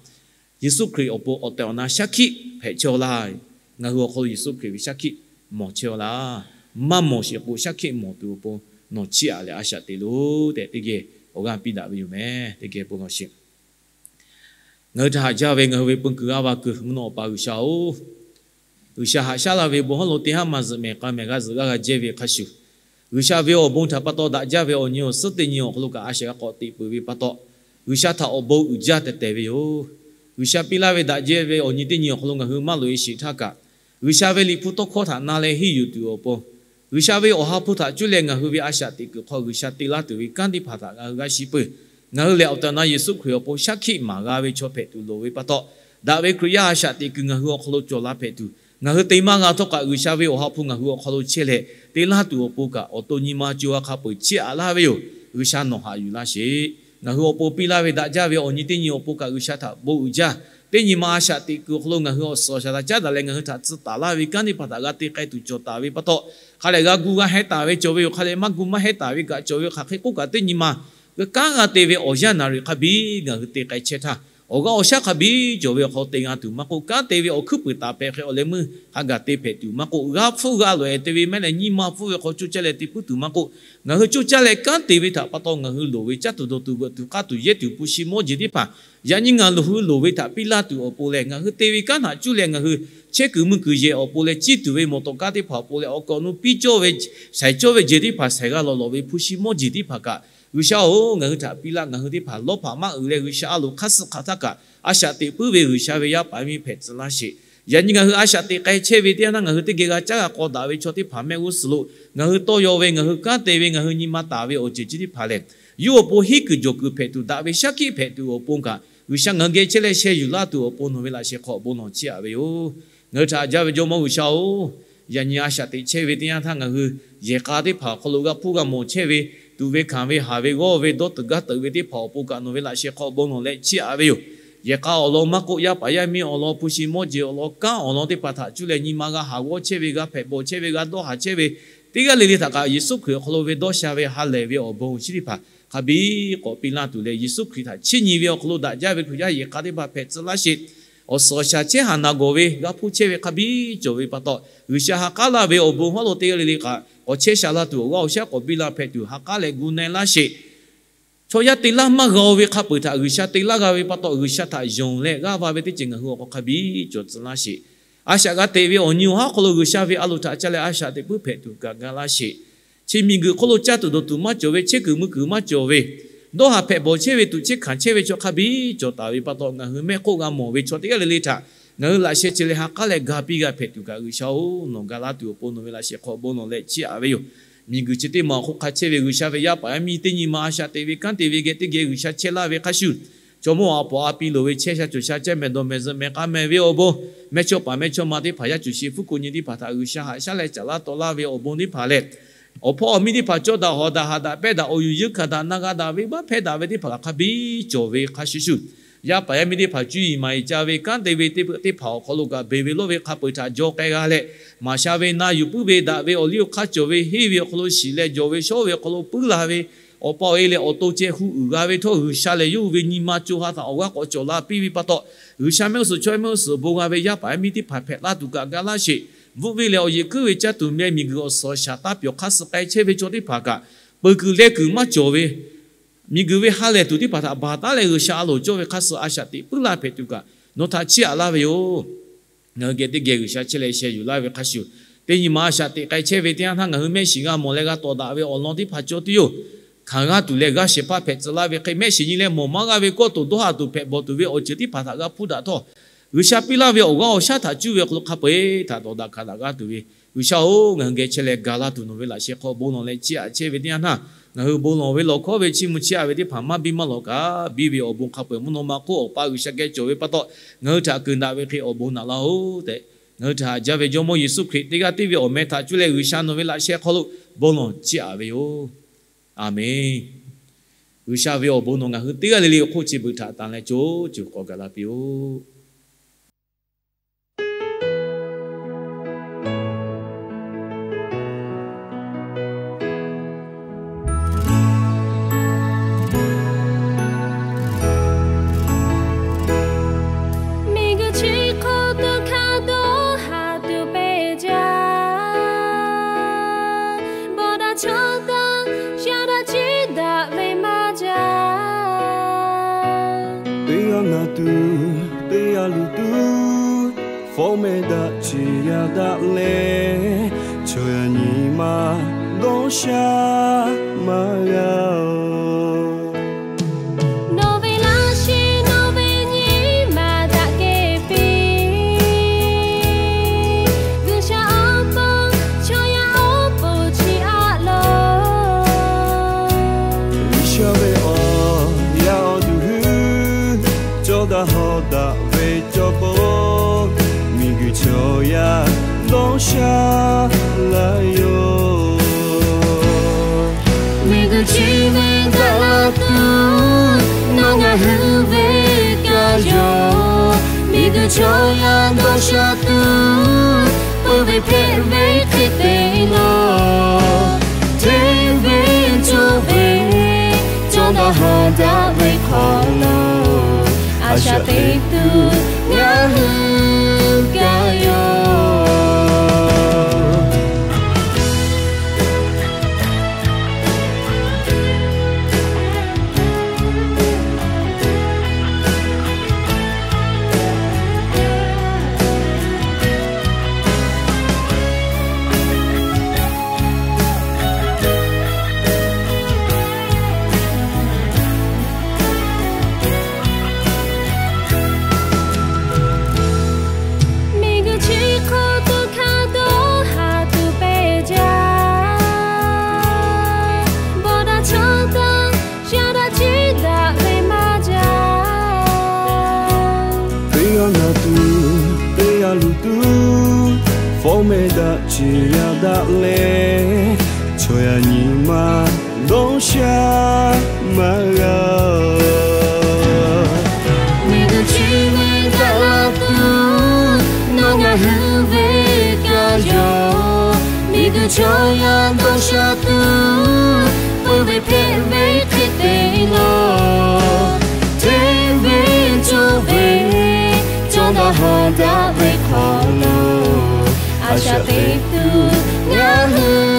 Yeˍsuˆ Hkriꞈ awˬ pon awˬ tehˬ awˬ na shaˉ hkiˆ hpehꞈ chehˇ-aw laˇ. Ngaˬ hui awˬ hk'aw lo Yeˍsuˆ Hkriꞈ ve shaˉ hkiˆ mawˬ chehˇ-aw laˇ. Maˇ mawˬ sheˍ k'o, shaˉ hkiˆ mawˬ tuˬ awˬ pon nawˬ chiˇ aꞈ leh a shaꞈ teꞈ loˬ tehꞈ teˇ geh awˬ g'aˇ piˇ daꞈ ve yoˬ meh. Teˇ geh bon lawˬ sheˍ. Ngaˬ hui htaꞈ haꞈ jaˇ ve ngaˬ hui ve peu kuiˬ g'aˇ va kuiˬ mvuhˇ naw Awˬ pa G'uiˬsha-oˬ, G'uiˬsha haꞈ shaˉ laˇ ve bon hawˉ lo teˇ haˉ maˇ zuhꞈ mehˍ k'a mehˍ g'a zuhꞈ g'aˇ g'a jehˇ ve hk'a shuˍ, G'uiˬsha ve awˬ bon htaꞈ pa taw daꞈ jaˇ ve awˬ nyi awˬ suhˉ teˇ nyi awˬ hk'aw lo kaꞈ a shaꞈ g'a k'awꞈ teꞈ peuˬ ve pa taw, G'uiˬsha htaꞈ awˬ bon uiˍ jaˇ tehˬ tehˬ ve yoˬ. G'uiˬsha piˇ laˇ ve daꞈ jehˇ ve awˬ nyi teˇ nyi awˬ hk'aw lo ngaˬ hui maˇ loꞈ-e sheˍ htaˇ kaꞈ, G'uiˬsha ve Liꞈ hpu tawˇ hkawˇ htaꞈ na leh henˇ yuˬ tuˬ awˬ pon, G'uiˬsha ve Awˬ ha hpu htaꞈ cuˇ leh ngaˬ hui ve a shaꞈ teꞈ kuiˬ hk'aw G'uiˬsha te laˇ tuˬ ve kanˉ teˇ hpaˍ htaꞈ ngaˬ hui g'a shiˍ peuˬ. Ngaˬ hui lehˬ awˬ tehˬ awˬ na Yeˍsuˆ Hkriꞈ awˬ pon shaˉ hkiˆ maˍ g'a ve chaw hpehꞈ tuˬ loˍ ve pa taw, daꞈ ve Hkriꞈ yaˇ a shaꞈ teꞈ kuiˬ ngaˬ hui awˬ hk'aw lo cawˬ la hpehꞈ tuˬ, ngaˬ hui te maˇ g'a htawˇ kaꞈ G'uiˬsha ve Awˬ ha hpu ngaˬ hui awˬ hk'aw lo chehˇ leh te laˇ tuˬ awˬ pon kaꞈ, awˬ to nyi ma co ha hk'a peu-eˬ chiˇ aꞈ laˇ ve yoˬ. G'uiˬsha nawˬ haꞈ yuˬ laˇ sheˍ. Ngaˬ hui awˬ pon piˇ laˇ ve daꞈ jaˇ ve awˬ nyi teˇ nyi awˬ pon kaꞈ G'uiˬsha htaꞈ bon uiˍ jaˇ. Teˇ nyi ma a shaꞈ teꞈ kuiˬ awˬ hk'aw lo ngaˬ hui awˬ suhˍ awˬ shaˍ htaꞈ caˉ daꞈ leh ngaˬ hui htaꞈ tcuh taˍ laˇ ve kanˉ teˇ hpaˍ htaꞈ g'a te k'ai tuˬ cawˬ taˍ ve pa taw, hk'a lehˬ g'a gu g'a heh taˍ ve cawˬ ve yoˬ. Hk'a lehˬ maˇ gu maˇ heh taˍ ve kaꞈ cawˬ ve yoˬ. Hk'aˬ hk'e k'oˆ kaꞈ teˇ nyi ma kanˉ g'a te ve awˬ yanˇ naˍ riˍ hk'a biˇ ngaˬ hui te k'ai chehˇ htaˇ, awˬ g'aˇ awˬ shaˉ hk'a biˇ cawˬ ve awˬ hk'aw lo te g'a tuˬ maˇ k'oˆ, kanˉ te ve awˬ hkuiˉ puiˍ taˍ pehˍ hk'e awˬ leh meuˇ hk'a gaˬ te hpehꞈ tuˬ maˇ k'oˆ, g'aˇ hpfuhˇ g'aˇ loꞈ-e te ve mehˉ leh nyi ma hpfuhˇ ve hk'aw coˇ caˇ leh te puiˉ tuˬ maˇ k'oˆ, ngaˬ hui coˇ caˇ leh kanˉ te ve htaꞈ pa taw ngaˬ hui loˍ ve caˇ tuˬ dawˬ tuˬ veuꞈ tuˬ k'aˇ tuˬ yehˇ tuˬ hpu shi mawˇ jeˬ teˇ hpaˍ, yaꞈ nyi ngaˬ loˍ hui loˍ ve htaꞈ piˇ laˇ tuˬ awˬ pon leh, ngaˬ hui te ve kanˉ htaꞈ cuˇ leh ngaˬ hui chehˇ kuiˬ mui kuiˬ yehˬ awˬ pon leh ciˇ tuˬ ve mawˬ tawˍ kaˇ teˇ hpaˍ awˬ pon leh awˬ kaˍ awˬ nu piˇ cawˇ ve, shaiˍ cawˇ ve jeˬ teˇ hpaˍ shaiˍ g'a lawˬ lawˬ ve hpu shi mawˇ jeˬ teˇ hpaˍ kaꞈ, G'uiˬsha-oˬ, ngaˬ hui htaꞈ piˇ laˇ. Ngaˬ hui teˇ hpaˍ lawˇ hpaꞈ maˇ uiˍ leh G'uiˬsha a loˍ hk'aˇ suh hk'aˬ htaˇ kaꞈ a shaꞈ teꞈ puiˉ ve G'uiˬsha ve yaˇ paˍ yaˇ miˇ hpehꞈ tcuh laˇ sheˍ. Yaꞈ nyi ngaˬ hui a shaꞈ teꞈ k'ai chehˇ ve teˇ yanˇ htaˇ ngaˬ hui teˇ geh g'a caˉ g'a k'aw daꞈ ve chaw teˇ hpaˍ mehˆ g'uˇ suhˍ lo ngaˬ hui tawˇ yaw ve, ngaˬ hui kanˉ te ve, ngaˬ hui nyi ma taˍ ve awˬ ceuˬ chi teˇ hpaˍ lehˬ, yawˇ awˬ pon henˇ kuiˬ jawˬ kuiˬ hpehꞈ tuˬ, daꞈ ve shaˉ hkiˆ hpehꞈ tuˬ awˬ pon kaꞈ, G'uiˬsha ngaˬ hui geh chehˇ leh sheh yuˬ laˇ tuˬ awˬ pon nawˬ ve laꞈ sheh hk'aw bon lawˬ chiˇ aꞈ ve yoˬ. Ngaˬ hui htaꞈ jaˇ ve Jawˇmawˇ G'uiˬsha-oˬ, yaꞈ nyi a shaꞈ teꞈ chehˇ ve teˇ yanˇ htaˇ ngaˬ hui yehˬ k'a teˇ hpaˍ awˬ hk'aw lo g'a hpuˇ g'a mawˬ chehˇ ve, tuꞈ ve hkanˍ ve haˍ ve g'awˇ ve dawˇ teuꞈ gaˇ teuꞈ ve teˇ hpaˍ awˬ pon kaꞈ nawˬ ve laꞈ sheh hk'aw bon lawˬ leh chiˇ aꞈ ve yoˬ. Yehˬ k'a awˬ lawn maˇ k'oˆ, yaˇ paˍ yaˇ miˇ awˬ lawn, hpu shi mawˇ jeˬ awˬ lawn, kanˉ awˬ lawn teˇ hpaˍ htaꞈ cuˇ leh nyi ma g'a haˍ g'awˇ chehˇ ve, g'a hpehꞈ bawˬ chehˇ ve, g'a dawˇ haˍ chehˇ ve, teˇ g'aˇ le le htaꞈ kaꞈ Yeˍsuˆ Hkriꞈ awˬ hk'aw lo ve dawˇ sha ve ha lehˬ ve awˬ bon awˬ shinˉ teˇ hpaˍ hk'a biˇ k'awꞈ piˇ laˇ tuˬ leh, Yeˍsuˆ Hkriꞈ htaꞈ chiˇ nyi ve awˬ hk'aw lo daꞈ jaˇ ve Hkriꞈ yaˇ yehˬ k'a teˇ hpaˍ hpehꞈ tcuh laˇ sheˍ. Awˬ suhˍ awˬ shaˍ chehˇ haˍ naˍ gawˬ ve g'a hpuˇ chehˇ ve hk'a biˇ cawˬ ve pa taw, G'uiˬsha ha k'aˉ laˇ ve awˬ bon hawˉ lo teˇ g'aˇ le le kaꞈ k'awꞈ chehˇ sha laˇ tuˬ, awˬ g'aˇ awˬ shaˉ k'awꞈ biˇ laˇ hpehꞈ tuˬ ha k'aˉ leh gu na-e laˇ sheˍ. Chaw yaˇ te laˇ maˇ g'a-o ve hk'a peuˬ htaꞈ G'uiˬsha te laˇ g'a ve pa taw, G'uiˬsha htaꞈ yonˍ leh g'aˇ va ve teˇ ceuˬ ngaˬ hui awˬ hk'aw hk'a biˇ cawˬ tcuh laˇ sheˍ. A shaꞈ g'a teꞈ ve awˬ nyi awˬ haˉ hk'aw lo G'uiˬsha ve a loˍ htaꞈ ca leh a shaꞈ teꞈ puiˉ hpehꞈ tuˬ kaꞈ ga laˇ sheˍ. Chi miˬguiˬ hk'oˆ lo caˇ tuˬ dawˬ tuˬ maˇ cawˬ ve, chehˇ kuiˬ mui kuiˬ maˇ cawˬ ve, dawˇ haˍ hpehꞈ bawˬ chehˇ ve, tuꞈ chehˇ hkanˍ chehˇ ve chaw hk'a biˇ cawˬ taˍ ve pa taw, ngaˬ hui mehˆ hk'oˆ g'a mawˬ ve chaw teˇ g'aˇ le le htaꞈ ngaˬ hui laꞈ sheh chi leh ha k'aˉ leh ga piˇ g'a hpehꞈ tuˬ kaꞈ G'uiˬsha-oˬ, nawˬ ga laˇ tuˬ awˬ pon nawˬ ve laꞈ sheh hk'aw bon lawˬ leh chiˇ aꞈ ve yoˬ. Miˬguiˬ chi teˇ maˬ awˬ hk'oˆ hk'a chehˇ ve G'uiˬsha ve yaˇ paˍ yaˇ miˇ teˇ nyi ma a shaꞈ teꞈ ve kanˉ te ve geh teˇ geh G'uiˬsha chehˇ laˇ ve hk'a shuˍ, chaw mawˇ a paw a pi loˍ ve chehˇ sha cawˬ sha caˇ mehˍ dawˬ mehˍ zuhꞈ mehˍ k'a mehˍ ve awˬ bon, mehˇchawˇpaˍ mehˇchawˇma teˇ hpaˍ yaˇ cuˬ shi fuˉ ko nyi teˇ hpaˍ htaꞈ G'uiˬsha haꞈ shaˉ leh caˍ laˇ taw laˇ ve awˬ bon teˇ hpaˍ lehˬ, awˬ hpawˇ awˬ miˇ teˇ hpaˍ cawˇ daꞈ hawˍ daꞈ haꞈ daꞈ pehˇ daꞈ awˬ yuˬ yeunˇ hkanˍ daꞈ na g'a daꞈ venˇbaˆ hpehˇ daꞈ ve teˇ hpaˍ kaꞈ hk'a biˇ cawˬ ve hk'a shuˍ shuˍ, yaˇ paˍ yaˇ miˇ teˇ hpaˍ cuˇ yiˍ maˍ yiˍ ca ve kanˉ te ve teˇ hpaˍ awˬ hk'aw lo kaꞈ beˬ ve lawˇ ve hk'a peu-eˬ htaꞈ jaw k'ai g'a leh, maˍ sha ve na yuˬ puiˉ ve daꞈ ve awˬ liˇ awˬ hk'aˇ cawˬ ve henˇ ve awˬ hk'aw lo shiˍ leh jawˬ ve shawˉ ve awˬ hk'aw lo puiˉ la ve, awˬ pa awˬ e leh awˬ to ceh hu uiˍ g'a ve htawˇ, G'uiˬsha lehˬ yawˇ hui ve nyi ma co ha htaꞈ awˬ g'aˇ k'awꞈ cawˬ la piˇ ve pa taw, G'uiˬsha mehˆ g'uˇ suhˍ chaw mehˆ g'uˇ suhˍ bon g'a ve yaˇ paˍ yaˇ miˇ teˇ hpaˍ hpehꞈ laˇ tuˬ kaꞈ ga laˇ sheˍ. Bvuhˆ venˇ leh awˬ yeˬ kuiˉ ve caˇ tuˬ meh miˬguiˬ awˬ suhˍ awˬ shaˍ taˇ pyawˬ hk'aˇ suh k'ai chehˇ ve chaw teˇ hpaˍ kaꞈ, peuˬ kuiˬ leh kuiˬ maˇ cawˬ ve, miˬguiˬ ve ha lehˬ tuˬ teˇ hpaˍ htaꞈ baˬ taˉ leh G'uiˬsha a loˍ cawˇ ve hk'aˇ suh a shaꞈ teꞈ puiˉ laˇ hpehꞈ tuˬ kaꞈ nawˬ htaꞈ chiˇ aꞈ laˇ ve yoˬ. Ngaˬ hui geh teˇ geh G'uiˬsha chehˇ leh sheh yuˬ laˇ ve hk'a shuˍ, teˇ nyi ma a shaꞈ teꞈ k'ai chehˇ ve teˇ yanˇ htaˇ ngaˬ hui mehˆ shiˍ g'a mawˬ leh g'a tawˍ daꞈ ve awˬ lawn teˇ hpaˍ cawˇ tuˬ yoˬ. Hkanˍ g'aˇ tuˬ leh g'aˇ shehˍ hpaˇ hpehꞈ tcuh laˇ ve hk'e, mehˆ shiˍ nyi leh mawˬ maˇ g'a ve kawˇ toꞈ dawˇ haˍ tuˬ hpehꞈ bawˬ tuˬ ve awˬ ceuˬ teˇ hpaˍ htaꞈ g'a hpuˇ daꞈ htawˇ, G'uiˬsha piˇ laˇ ve awˬ g'aˇ awˬ shaˉ htaꞈ cuˇ ve awˬ hk'aw lo hk'a peu-eˬ htaꞈ dawˬ daꞈ hkanˍ daꞈ g'aˇ tuˬ ve, G'uiˬsha-oˬ, ngaˬ hui geh chehˇ leh ga laˇ tuˬ nawˬ ve laꞈ sheh hk'aw bon lawˬ leh chiˇ aꞈ chehˇ ve teˇ yanˇ htaˇ, ngaˬ hui bon lawˬ ve lawˬ hkawˉ ve chiˇ mvuh chiˇ aꞈ ve teˇ hpaˍ maˇ biˇ maˇ lawˬ kaꞈ, biˇ ve awˬ bon hk'a peu-eˬ mvuhˇ naw ma hk'oˆ Awˬ pa G'uiˬsha geh cawˬ ve pa taw, ngaˬ hui htaꞈ keunˍ daꞈ ve hk'e awˬ bon naꞈ laˇ-oˬ tehꞈ, ngaˬ hui htaꞈ haꞈ jaˇ ve Jawˇmawˇ Yeˍsuˆ Hkriꞈ teˇ g'aˇ tiˉ ve awˬ meh htaꞈ cuˇ leh G'uiˬsha nawˬ ve laꞈ sheh hk'aw lo bon lawˬ chiˇ aꞈ ve yoˬ. A menˬ. G'uiˬsha ve awˬ bon nawˬ ngaˬ hui teˇ g'aˇ le le awˬ hk'oˆ chi beuꞈ htaꞈ tanˬ leh co co k'awꞈ gaˬ la piˇ-oˆ. Miˬguiˬ chi hk'oˆ dawˇ hk'aˇ dawˇ haˍ tuˬ pehˬ jaˇ, bawˬ daꞈ chaw daꞈ, sha daꞈ ciˉ daꞈ ve maˇ jaˇ. Teˇ g'aˇ na tuˬ teˇ g'aˇ luˬ tuˬ, fawˉ meh daꞈ ciˍ yaˇ daꞈ leh, chaw yaˇ nyi ma dawˇ sha maˇ g'a-oˬ. Nawˬ ve laꞈ sheh nawˬ ve nyi ma daꞈ kehˬ piˇ, G'uiˬsha awˬ pon chaw yaˇ awˬ pon chiˇ aꞈ lawˬ. G'uiˬsha ve awˬ yaˇ awˬ duˬ hui, cawˇ daꞈ hawˍ daꞈ ve cawˬ k'o, miˬguiˬ chaw yaˇ dawˇ sha laˇ yoˬ. Miˬguiˬ chi ve daꞈ la tuˬ, nawˬ ngaˬ hui ve kaꞈ yoˬ. Miˬguiˬ chaw yaˇ dawˇ sha tuˬ, peuˬ ve hpehꞈ ve hk'e te lawˬ. Hteˇ ve cawˇ ve, cawˇ daꞈ hawˍ daꞈ ve hk'aw lo, a shaꞈ teꞈ tuˬ ngaˬ hui kaꞈ yoˬ. Oˇ meh daꞈ ceˬ yaˇ daꞈ leh, chaw yaˇ nyi ma dawˇ sha maˇ g'a. Miˬguiˬ chi ve daꞈ la tuˬ, nawˬ ngaˬ hui ve kaꞈ yaw. Miˬguiˬ chaw yaˇ dawˇ sha tuˬ, peuˬ ve hpehꞈ ve hk'e te lawˬ. Hteˇ ve cawˇ ve, cawˇ daꞈ haˍ daꞈ ve hk'aw lo, a shaꞈ teꞈ tuˬ ngaˬ hui